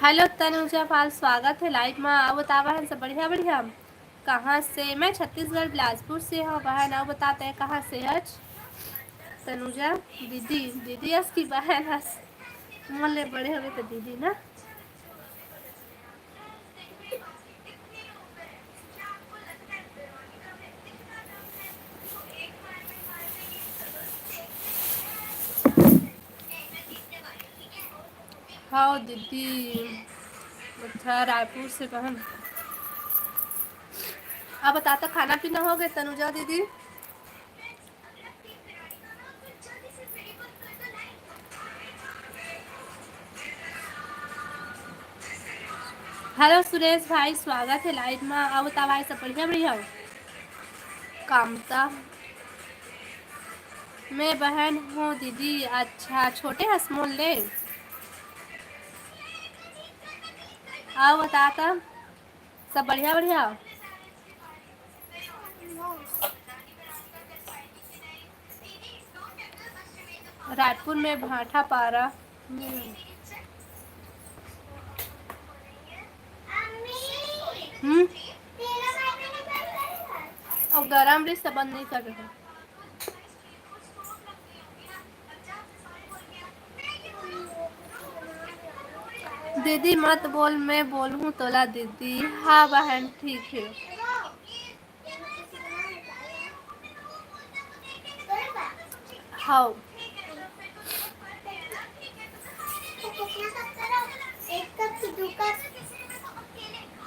हेलो तनुजा पाल, स्वागत हे लाइव मा। अउ बता बहन, सब बढ़िया? बढ़िया। कहाँ से? मैं छत्तीसगढ़ बिलासपुर से हूँ बहन। अउ बता तैं कहाँ से हच? तनुजा दीदी, दीदी अस की बहन अस? मोर ले बड़े हवे त दीदी ना। हव दीदी। अच्छा, रायपुर से बहन। अब बता त, खाना पीना हो गए तनुजा दीदी? हेलो सुरेश भाई, स्वागत हे लाइव मा। अउ बता भाई, सब बढ़िया? बढ़िया हो? कामता, मैं बहन हूँ दीदी। अच्छा, छोटे हस मोर ले। अउ बता त, सब बढ़िया? बढ़िया। रायपुर में भाटापारा। हम्म। अउ गरम रहिस त बंद नहीं कर रहे। दीदी मत बोल, मैं बोलहूँ तोला दीदी। हाँ बहन, ठीक हे। हव। तो कितना कप करो? एक कप की दो कप?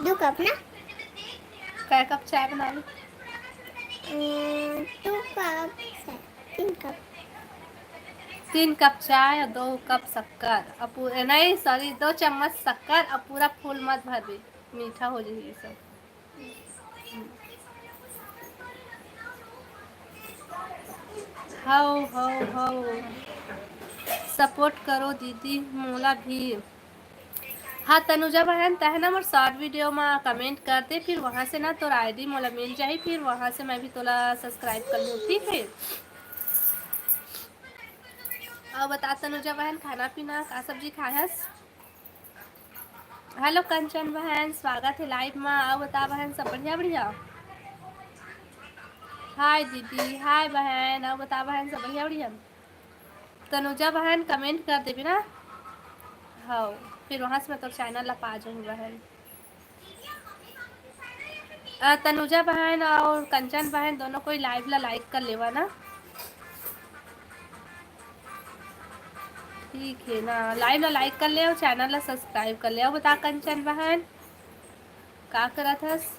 दो कप ना? कै कप चाय बना ली? अम, दो कप है, तीन कप। तीन कप चाय और दो कप शक्कर। अपू-, नहीं, सॉरी, दो चम्मच शक्कर, अब पूरा फूल मत भरबे, मीठा हो जाही ये सब। हव, हव, हव। Support करो दीदी, मोला भी। हाँ, तनुजा बहन, तैं ना मोर short video मा comment कर दे, फिर वहाँ से ना तोर ID मोला मिल जाही, फिर वहाँ से मैं भी तोला subscribe कर लूँ, ठीक है? अउ बता तनुजा बहन, खाना पीना का सब्जी खाए हस? हेलो कंचन बहन, स्वागत है लाइव मा। अउ बता बहन, सब बढ़िया बढ़िया? हाय दीदी, हाय बहन। अउ बता बहन, सब बढ़िया बढ़िया? तनुजा बहन comment कर देबे ना। हाँ, फिर वहाँ से मैं तोर channel ला पा जाऊँ बहन। अ, तनुजा बहन और कंचन बहन दोनों कोई live ला like कर लेवा ना। ठीक है ना, live ला like कर ले और channel ला subscribe कर ले। और बता कंचन बहन, का करत हस?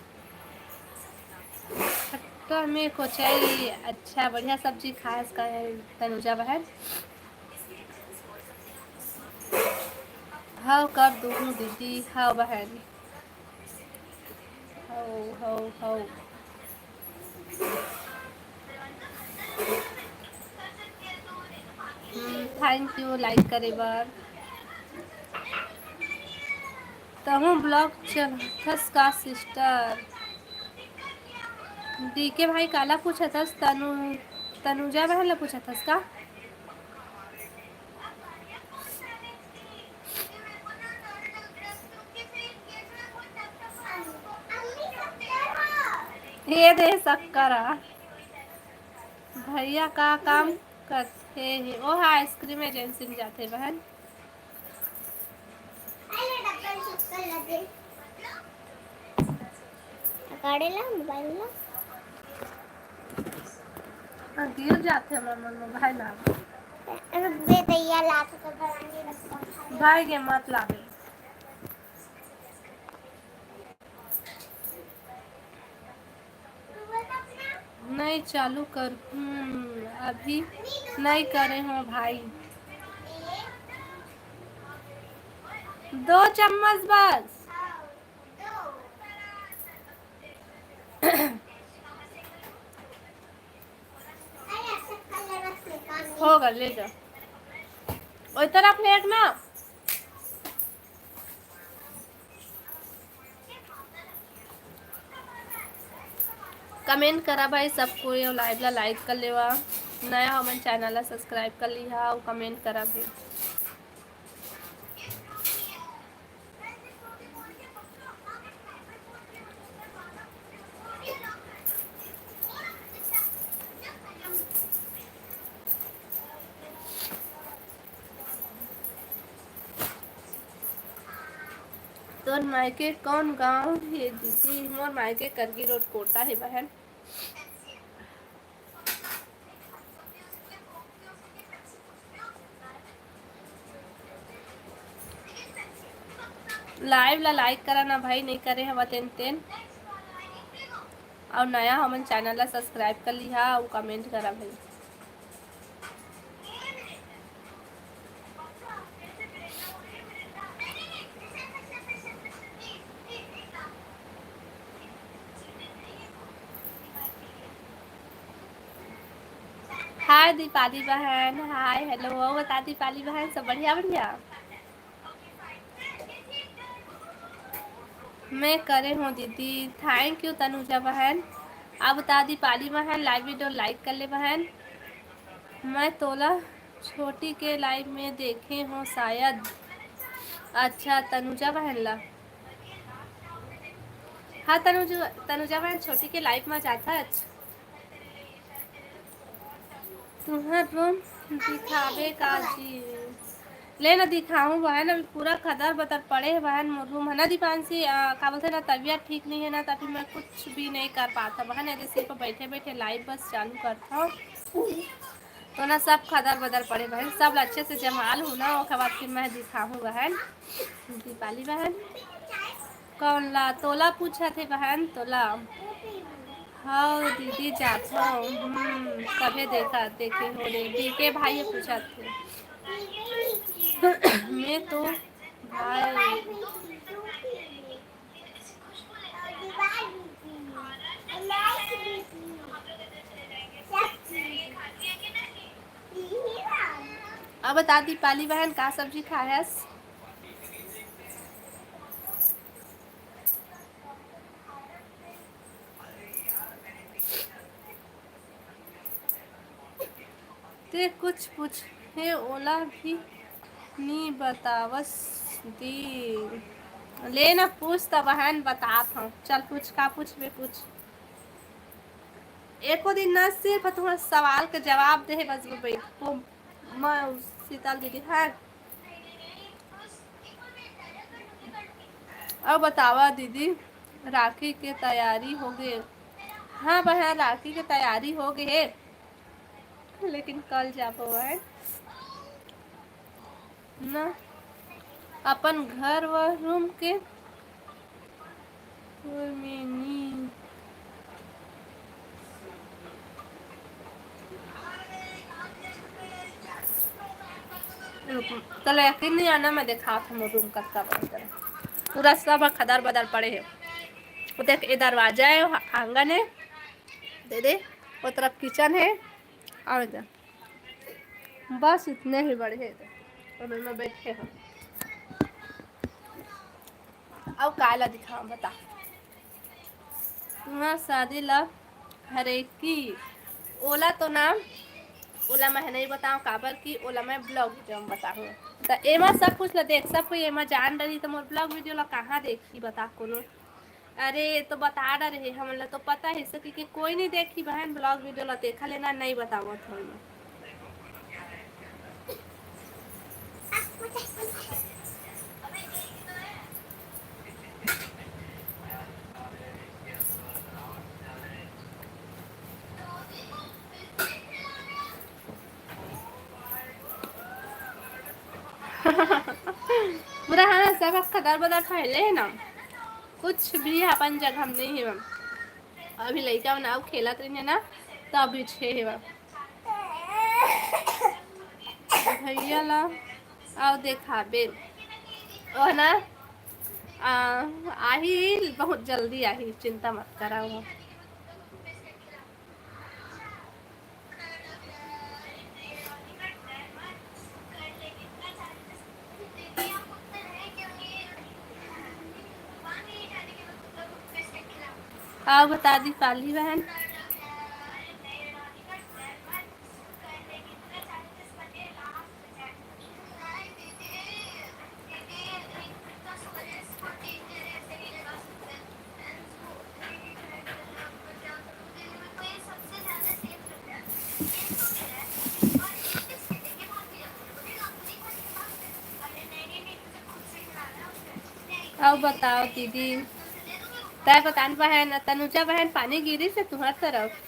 खट्टा में कोचई। अच्छा, बढ़िया सब्जी खास का है तनुजा बहन। हव, कर दूहूँ दीदी, हव बहन। हव, हव, हव। हम्म, thank you like करे बर। तहूँ vlog चलाथस का sister? डीके भाई काला पूछत हस? तनु-, तनुजा बहन ला पूछत हस का? ये दे शक्कर आ। भैया का काम करथे हे? ओ हा, ice cream agency में जाथे बहन। काढ़े ला मोबाइल ला। हाँ, गिर जाथे हमर मन में भाई ना। अरे बे दैया लात तो बरानी लगता। भाई के मत लावे। नहीं चालू कर, हम्म, अभी नहीं करे हो भाई। दो चम्मच बस। होगा, ले जा। ओई तरफ लेट ना। Comment करा भाई सब कोई, और live ला like कर लेवा, नया हो मन channel ला subscribe कर लिहा और comment करा भी। तोर मायके कौन गांव हे दीदी? मोर मायके करगी रोड कोटा हे बहन। Live ला like करा ना भाई, नहीं करे हवा तेन तेन। अउ नया हमन channel ला subscribe कर लिहा अउ comment करा भाई। हाय दीपाली बहन, हाय, hello, अउ बता दीपाली बहन, सब बढ़िया, बढ़िया? मैं करे हूँ दीदी, thank you तनुजा बहन। अब बता दीपाली बहन, live video like कर ले बहन। मैं तोला छोटी के live में देखे हूँ शायद। अच्छा, तनुजा बहन ला। हाँ तनुज, तनुजा बहन छोटी के live में जाता है। अच्छा, तुहर room दिखावे का जी? ले ना दिखाऊं बहन, अभी पूरा खदर बदर पड़े हे बहन मोर room, है ना दीपांशी? आ, का बोलते ना, तबीयत ठीक नहीं है ना, तभी मैं कुछ भी नहीं कर पाता बहन, ऐसे सिर्फ बैठे बैठे live बस चालू करता हूँ। तो ना सब खदर बदर पड़े बहन, सब अच्छे से जमा लूँ ना, ओकर बाद फिर मैं दिखाहूँ बहन। दीपाली बहन, कौन ला? तोला पूछत हे बहन, तोला। हव दीदी, जाथव। हम्म, तभे देखा, देखे हो रे, डीके भाई पूछत हे। मैं तो भाई अब बता दीपाली बहन, का सब्जी खायस? ते कुछ पूछे, ओला भी नी बतावस दी। ले ना पूछ त बहन, बतात हूँ। चल पूछ, का पूछबे, पूछ। एको दिन ना सिर्फ तुम्हार सवाल के जवाब दे, बस वो बैठ, वो मैं शीतल दीदी है। अब बतावा दीदी, राखी के तैयारी हो गए? हाँ बहन, राखी के तैयारी हो गए हे, लेकिन कल जाबो बहन ना, अपन घर व room के में नी। रुक, तोला यकीन नहीं आना, मैं दिखात हूँ room कतका बड़ा हे। पूरा सब खदर बदर पड़े हे। वो देख, ये दरवाजा है, वो आंगन है, दे दे, वो तरफ kitchen है, और इधर बस इतने ही बड़े हे। तो मैं बैठे हूँ। अउ काय ला दिखाऊं, बता। तुम्हार शादी ला हरे की? ओला तो ना, ओला मैं नहीं बताऊं, काबर कि ओला मैं vlog video में बताऊं। त एमा सब कुछ ला देख, सब कोई एमा जान रही, त मोर vlog video ला कहाँ देखी, बता कोनो? अरे, तो बता डरे हे, हमन ला तो पता हे, सके कि कोई नहीं देखी बहन vlog video ला, देखा लेना, नहीं बतावत हूँ मैं। पूरा हाँ, सब खदर बदर फैले हे ना, कुछ भी अपन जगह में नहीं हे। अभी लइका मन अउ खेलत रहिन हे ना, तब बिछे हे। भैया ला अउ देखाबे, ओ ना, आ, आही, बहुत जल्दी आही, चिंता मत करा वो। अउ बता दीपाली बहन। अउ बताओ दीदी, तय बतान बहन, तनुजा बहन, पानी गिरिस हे तुंहर तरफ?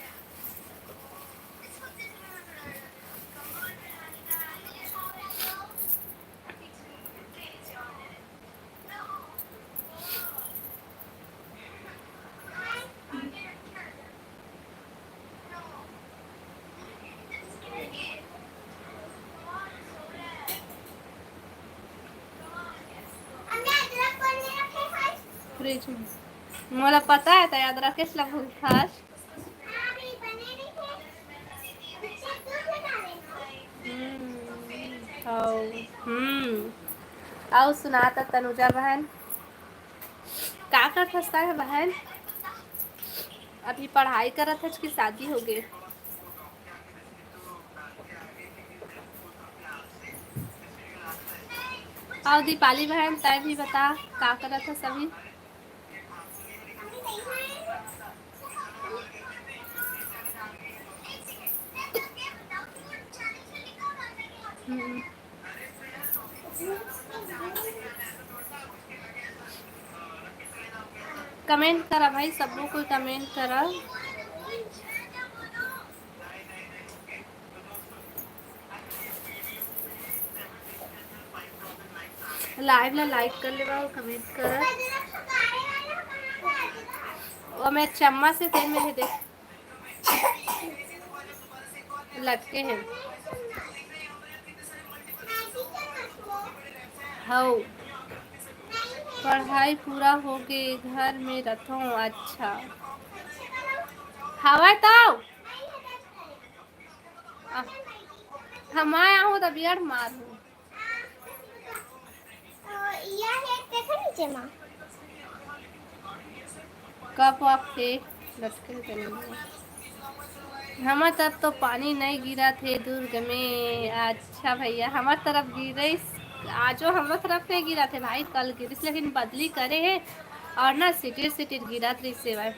फ्रिज में। मोला पता हे, त याद रखेस ला भूखास। हम्म, हौ, हम्म। अउ सुना त तनुजा बहन, का करथस तैं बहन? अभी पढ़ाई करत हस कि शादी हो गे? अउ दीपाली बहन, तैं भी बता, का करत हस अभी? हम्म। कमेंट करा भाई, सबो कोई कमेंट करा। लाइव ला लाइक कर लेवा अउ कमेंट करा। ओमे चम्मच हे, तेन में हे, देख। लटके हे। हौ, पढ़ाई पूरा होगे, घर में रथों। अच्छा, हवय तौ। आ, हम आए आहूँ त बियड़ मारहूँ। कप वप हे, लटके हे तेने में। हमर तरफ तो पानी नइ गिरत हे दुर्ग में। अच्छा भैया, हमर तरफ गिरिस, आजो हमरो तरफ नइ गिरत हे भाई, कल गिरिस, लेकिन बदली करे हे अउ ना सिटिर सिटिर गिरत रहिस हे भाई।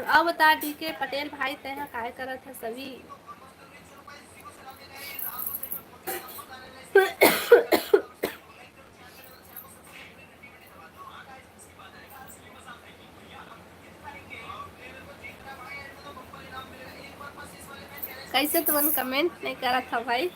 अब बता डीके पटेल भाई, तैं ह काय करत हस अभी? कैसे तुमन कमेंट नहीं करत हव भाई?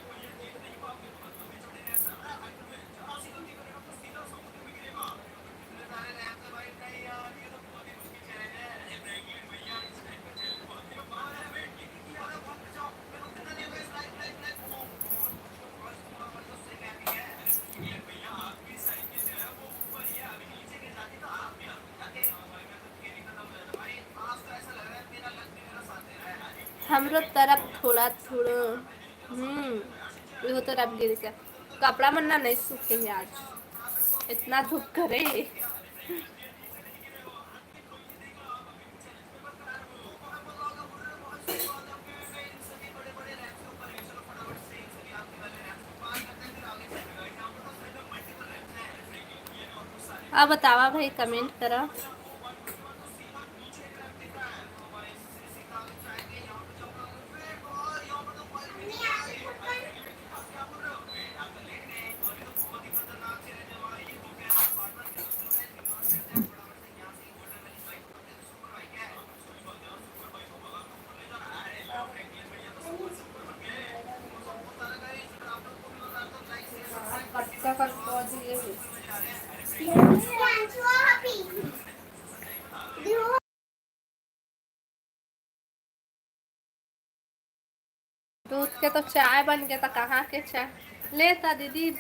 हमरो तरफ थोड़ा थोड़ा, हम्म, इहो तरफ गिर के कपड़ा मन ना नहीं सूखे हे आज, इतना धूप करे हे। अब बतावा भाई, कमेंट करा। दूध के तो चाय बन गया, तो कहाँ के चाय? ले ता दीदी,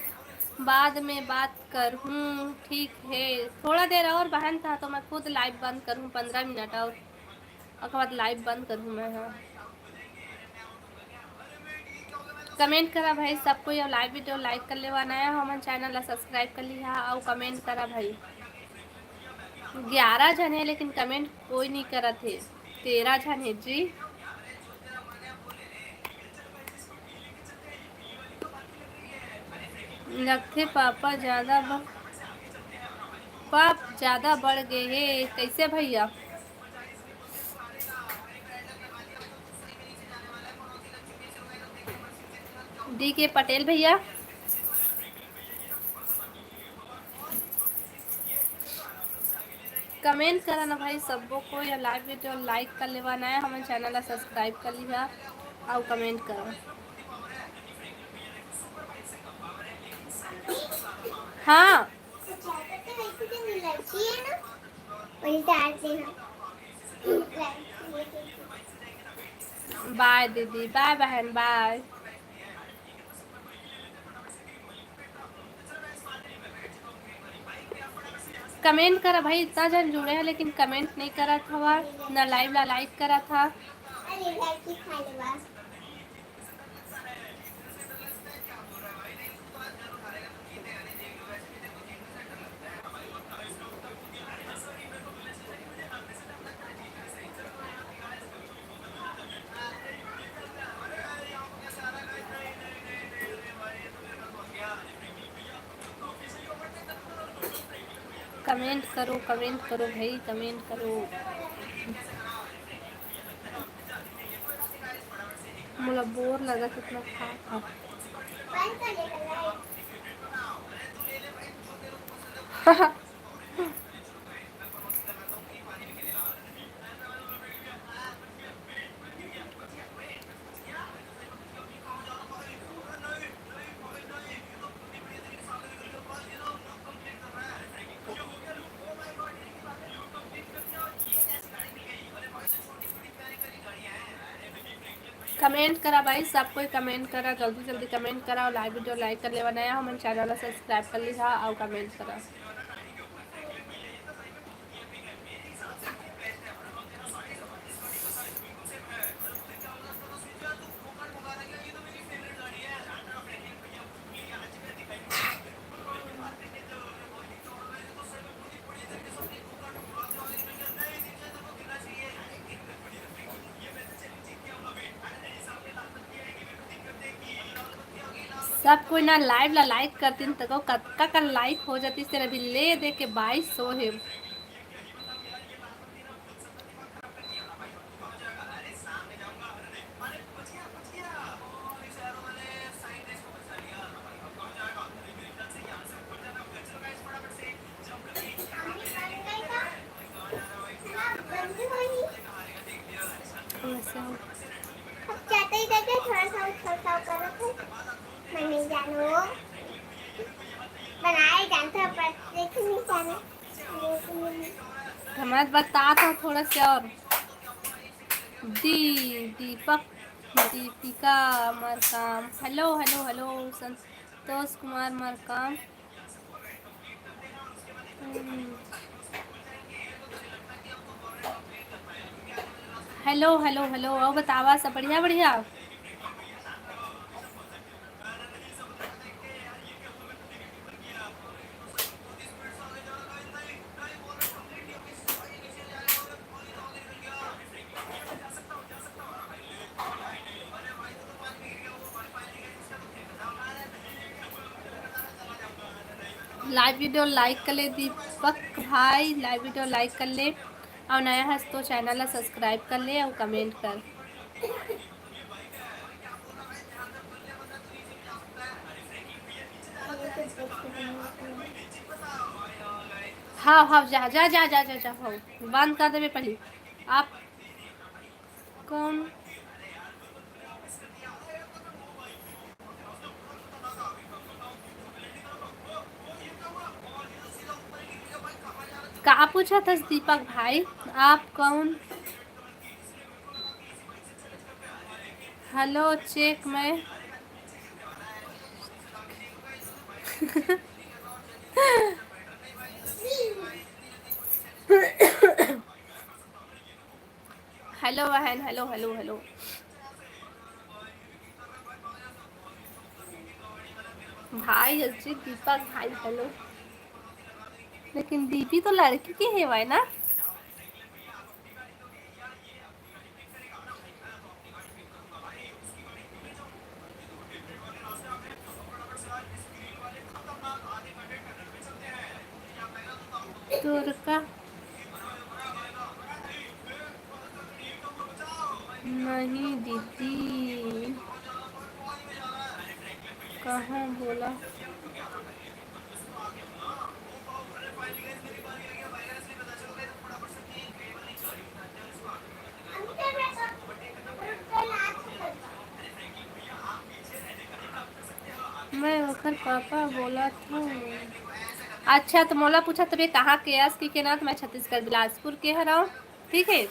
बाद में बात करहूँ, ठीक है। थोड़ा देर और बहन था तो मैं खुद लाइव बंद करहूँ, पंद्रह मिनट और, ओकर बाद लाइव बंद करहूँ मैं। हाँ, कमेंट करा भाई सब कोई, अउ लाइव वीडियो लाइक कर लेवा, नया हो हमन चैनल ला सब्सक्राइब कर लिहा अउ कमेंट करा भाई। ग्यारह झन हे लेकिन कमेंट कोई नहीं करत हे, तेरह झन हे जी। लगथे पापा ज्यादा ब-, पाप ज्यादा बढ़ गए हे, कैसे भैया? डी के पटेल भैया, कमेंट करा ना भाई, सबो कोई लाइव वीडियो लाइक कर लेवा, नया हमन चैनल ला सब्सक्राइब कर लिहा अउ कमेंट करा। हाँ। बाय दीदी, बाय बहन, बाय। कमेंट करा भाई, इतना जन जुड़े हैं लेकिन कमेंट नहीं करत हवा, ना लाइव ला लाइक करत हा। कमेंट करो, कमेंट करो भाई, कमेंट करो। मोला बोर लगत हे इतना खा खा। कमेंट करा भाई, सब कोई कमेंट करा, जल्दी जल्दी कमेंट करा और लाइव वीडियो लाइक कर लेवा। नया हमन चैनल ला सब्सक्राइब कर लिहा और कमेंट करा। सब कोई ना लाइव ला लाइक करतिन तको कतका का लाइक हो जातिस, तेरा भी ले दे के बाईस सौ हे। बनाए जानता पर देख नहीं जाना। मैं बता था थोड़ा सा और। दी, Deepak, Deepika Markam, hello, hello, hello, Santosh Kumar Markam. हम्म। Hello, hello, hello, अउ बतावा, सब बढ़िया, बढ़िया? लाइव वीडियो लाइक कर ले दीपक भाई, लाइव वीडियो लाइक कर ले, और नया हस तो चैनल ला सब्सक्राइब कर ले और कमेंट कर। हाँ, हाँ, जा, जा, जा, हाँ, बंद कर देबे पहली। आप कौन? का पूछा था दीपक भाई, आप कौन? हेलो, चेक मैं। हेलो बहन, हेलो, हेलो, हेलो। भाई हर्षित, दीपक भाई, हेलो। लेकिन दीपी तो लड़की के हेवय ना? तोर का? नहीं दीदी, कहाँ बोला? मैं ओकर पापा बोलत हूँ। अच्छा, तो मोला पूछा तबे कहाँ के आस की के ना, तो मैं छत्तीसगढ़ बिलासपुर के हरव। ठीक है।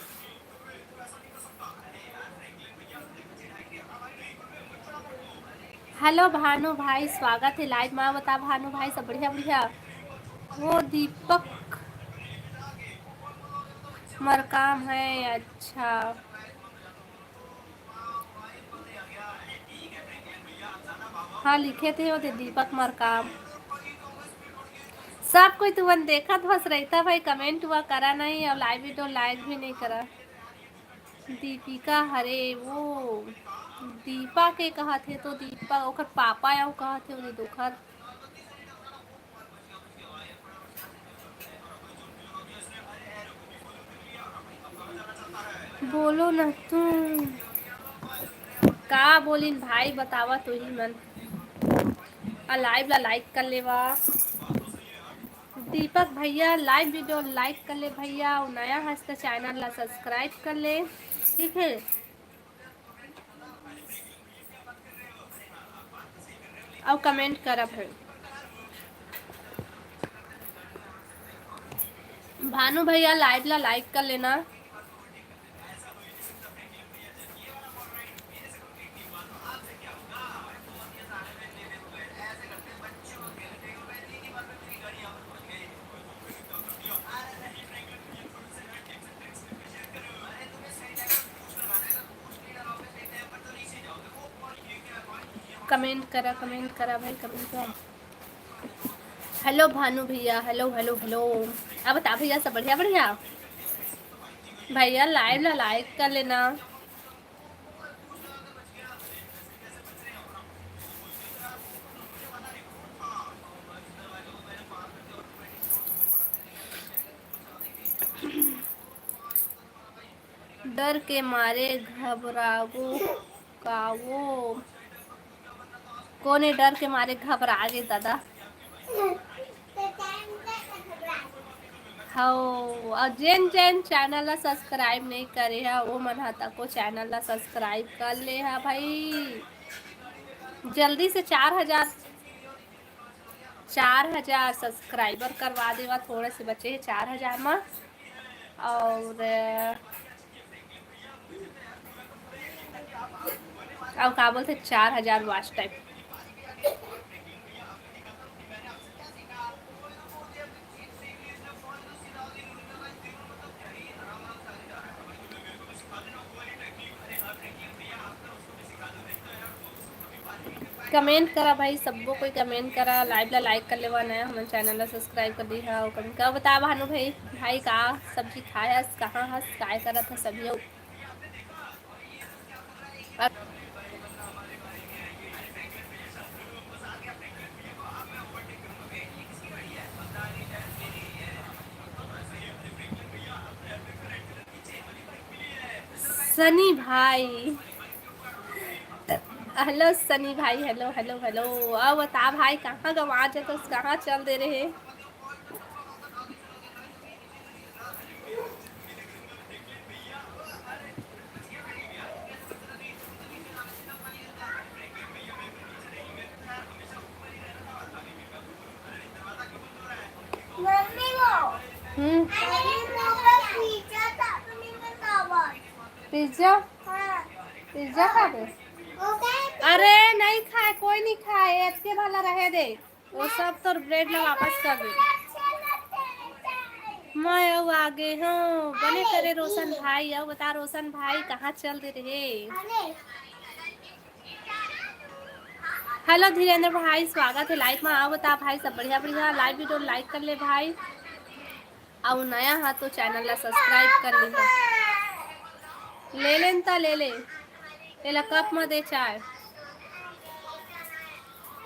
हेलो भानु भाई, स्वागत है लाइव में। बता भानु भाई, सब बढ़िया बढ़िया। वो दीपक मरकाम है। अच्छा, हाँ, लिखे थे वो दे दीपक मरकाम। सब कोई तुमन देखत बस रहिता भाई, कमेंट हुआ करा नहीं और लाइव वीडियो लाइक भी नहीं करा। दीपिका हरे वो दीपा के कहत हे, तो दीपा ओकर पापा या वो कहत हे, वो दे दोखर। बोलो न तू। का बोलिन भाई, बतावा तो ही मन। आ लाइव ला लाइक कर लेवा। दीपक भैया लाइव वीडियो लाइक कर ले भैया, अउ नया हस त चैनल ला सब्सक्राइब कर ले, ठीक है। अउ कमेंट करब है। भानु भैया लाइव ला लाइक कर लेना। कमेंट करा, कमेंट करा भाई, कमेंट करा। हेलो भानु भैया, हेलो, हेलो, हेलो। अब बता भैया, सब बढ़िया, बढ़िया? भैया लाइव ला लाइक कर लेना। डर के मारे घबरागो कावो। कोने डर के मारे घबरा गे दादा? हव, अउ जेन जेन चैनल ला सब्सक्राइब नइ करे हा, ओ मन हा तको चैनल ला सब्सक्राइब कर ले हा भाई। जल्दी से चार हजार, चार हजार सब्सक्राइबर करवा देवा, थोड़े से बचे हे चार हजार मा। और अउ का बोलथे, चार हजार वॉच टाइम। कमेंट करा भाई, सबो कोई कमेंट करा, लाइव ला लाइक कर लेवा, नया हमन चैनल ला सब्सक्राइब कर दी हा। कमेंट का बता भानु भाई, भाई का सब्जी खाए हस, कहाँ हस, काय करत हस अभी? सनी भाई, हेलो सनी भाई, हेलो, हेलो, हेलो। अब बता भाई, कहाँ गवा जतस, कहाँ चल दे रहे? हम्म। पिज्जा? पिज्जा खाबे? अरे नहीं खाए, कोई नहीं खाए, अतके भला रहे दे। वो सब तोर ब्रेड ला वापस कर दे। मैं अउ आगे हूँ, बने करे रोशन भाई। अउ बता रोशन भाई, कहाँ चल दे रहे? हेलो धीरेंद्र भाई, स्वागत है लाइव मा। अउ बता भाई, सब बढ़िया बढ़िया? लाइव वीडियो लाइक कर ले भाई, अउ नया हा तो चैनल ला सब्सक्राइब कर ली। ले लेन ता ले ले, एला कप मा दे चाय।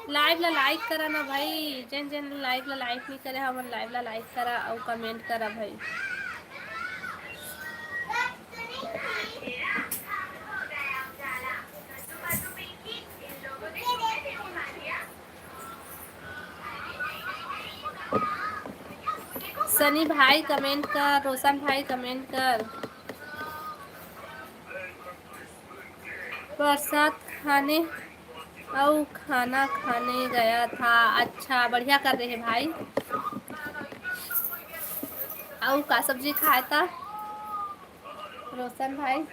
लाइव ला लाइक करा ना भाई, जेन जेन लाइव ला लाइक नहीं करे हा, ओमन लाइव ला लाइक करा अउ कमेंट करा भाई। सनी भाई कमेंट कर, रोशन भाई कमेंट कर। प्रसाद खाने अउ खाना खाने गया था। अच्छा, बढ़िया कर रहे भाई। अउ का सब्जी खाए था रोशन भाई?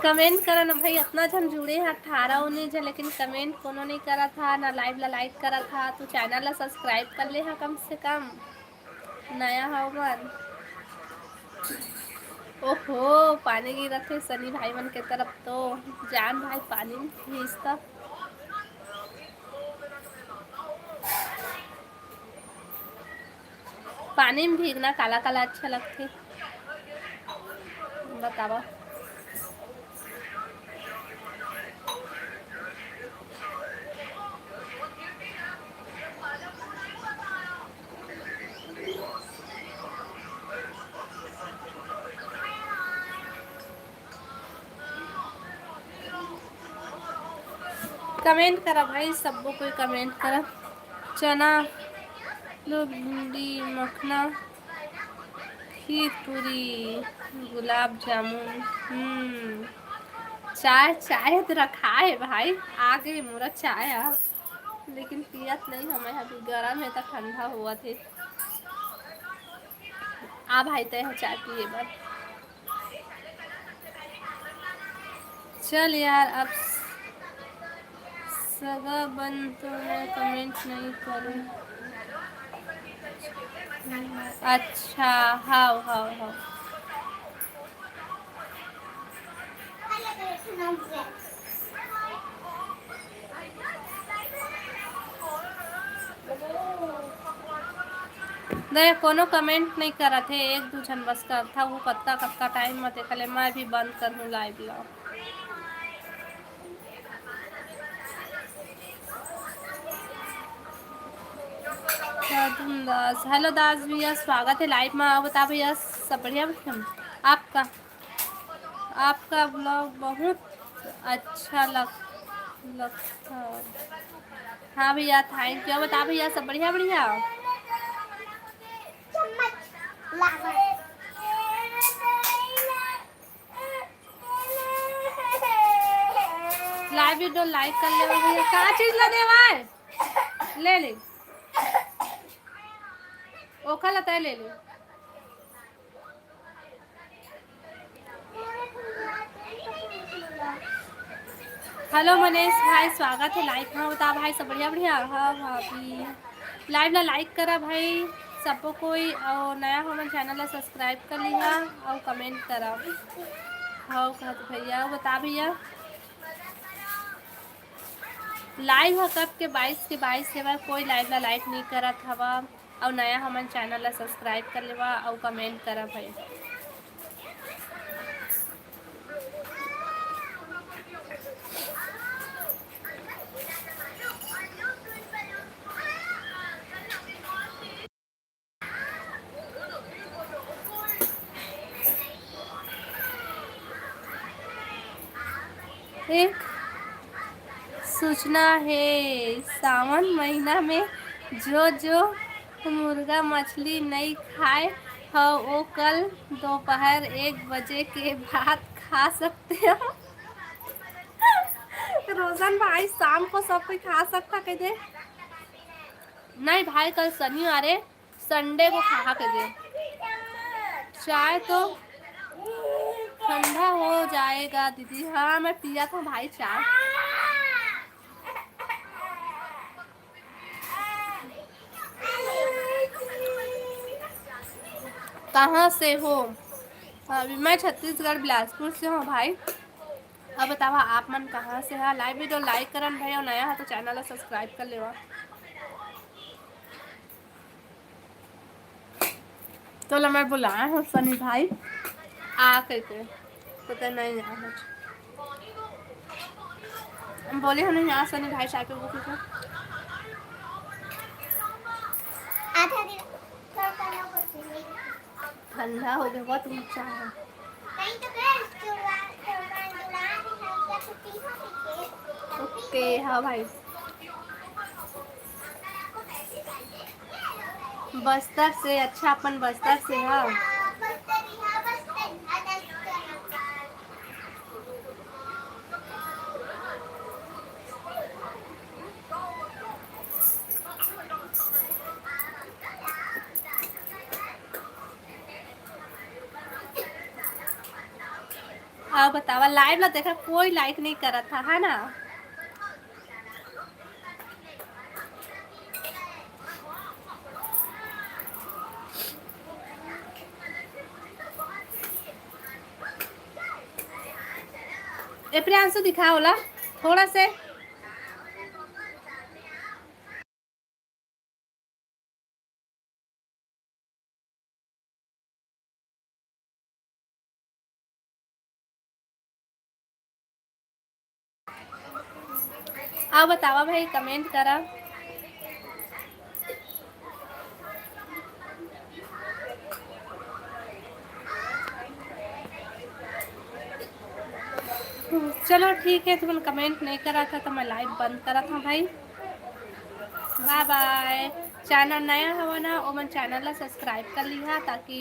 कमेंट करा ना भाई, अतना झन जुड़े हे, अठारह उन्नीस झन, लेकिन कमेंट कोनो नहीं करत हा, ना लाइव ला लाइक करत हा। तू चैनल ला सब्सक्राइब कर ले हा कम से कम, नया हव मन। ओहो, पानी गिरत हे सनी भाई मन के तरफ तो। जान भाई, पानी में भीज त। पानी में भीगना काला काला अच्छा लगथे, बतावा। कमेंट करा भाई, सबो कोई कमेंट करा। चना, आलू, भिंडी, मखना, खीर पूरी, गुलाब जामुन। हम्म, चाय, चाय तो रखा है भाई, आ गए मोरा चाय आ, लेकिन पियत नहीं हमें, अभी गरम है तो ठंडा हुआ थे। आ भाई, तय हो चाय पिए बर। चल यार, अब सगा बन तो मैं कमेंट नहीं करूँ। अच्छा, हाव, हाव, हाव। नहीं, कोनो कमेंट नहीं करत हे, एक दू झन बस करत हा, वो कतका कतका टाइम में देख ले, मैं भी बंद कर दूँ लाइव ला। साधन दास, हेलो दास भैया, स्वागत है लाइव में। आओ, बता भैया, सब बढ़िया? आपका, आपका ब्लॉग बहुत अच्छा लग, लगता है। हाँ भैया, थैंक यू। बता भैया, सब बढ़िया, बढ़िया? लाइव वीडियो लाइक कर लेवा भैया। का चीज ला देवा है? ले ले। ओखा ला तय ले ले। हेलो मनीष भाई, स्वागत है लाइव में। बता भाई, सब बढ़िया? बढ़िया। हाँ भाभी, लाइव ला लाइक करा भाई सबको कोई, और नया हो मन चैनल ला सब्सक्राइब कर लिहा और कमेंट करा। हाँ कहत भैया, बता भैया, लाइव ह कब के बाईस के बाईस हे, कोई लाइव ला लाइक नहीं करत हवा, और नया हमन चैनल ला सब्सक्राइब कर लेवा और कमेंट करा भाई। एक सूचना हे, सावन महीना में जो जो मुर्गा मछली नई खाए हो, वो कल दोपहर एक बजे के बाद खा सकते हो। रोशन भाई, शाम को सब कोई खा सकता कह दे। नहीं भाई, कल शनिवार है, संडे को खा के दे। चाय तो ठंडा हो जाएगा दीदी। हाँ, मैं पिया था भाई चाय। कहाँ से हो? अभी मैं छत्तीसगढ़ बिलासपुर से हूँ भाई। अब बतावा आप मन कहाँ से हा? लाइव वीडियो लाइक करन भाई, और नया हा तो चैनल ला सब्सक्राइब कर लेवा। तोला मैं बुलाया हूँ सनी भाई, आ करके, पता नहीं आ। हम बोले हम नहीं आ सनी भाई, चाय पे वो कुछ आधा दिन कर करना पड़ता है। ठंडा हो गया, बहुत ऊंचा है। ओके, हाँ भाई, बस्तर से। अच्छा, अपन बस्तर से, हाँ। हाँ, बतावा, लाइव ला देखा, कोई लाइक नहीं करा था, है ना? ए प्रियांशु, दिखा ओला थोड़ा से। आओ बतावा भाई, कमेंट करा। चलो ठीक है, तुमन कमेंट नहीं करा था तो मैं लाइव बंद करा था भाई। बाय बाय। चैनल नया हवा ना, ओमन चैनल ला सब्सक्राइब कर लिहा, ताकि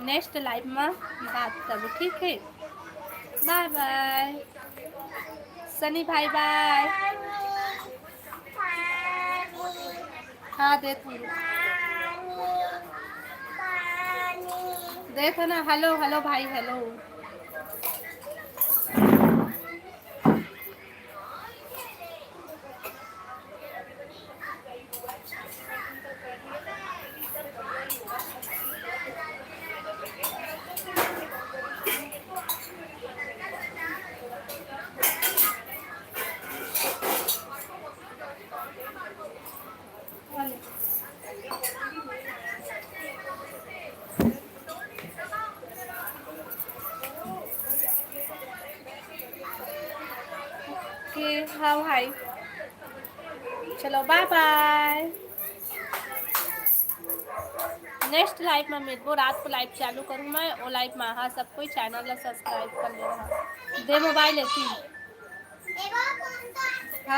नेक्स्ट लाइव में बात करबो, ठीक है? बाय बाय सनी भाई, बाय। हाँ, देत हूँ, देत है ना। हेलो, हेलो भाई, हेलो। ओके, हाँ भाई, चलो बाय बाय। नेक्स्ट लाइव में मिलबो, रात को लाइव चालू करूँ मैं, वो लाइव में। हाँ, सब कोई चैनल ला सब्सक्राइब कर लेना। दे मोबाइल लेती।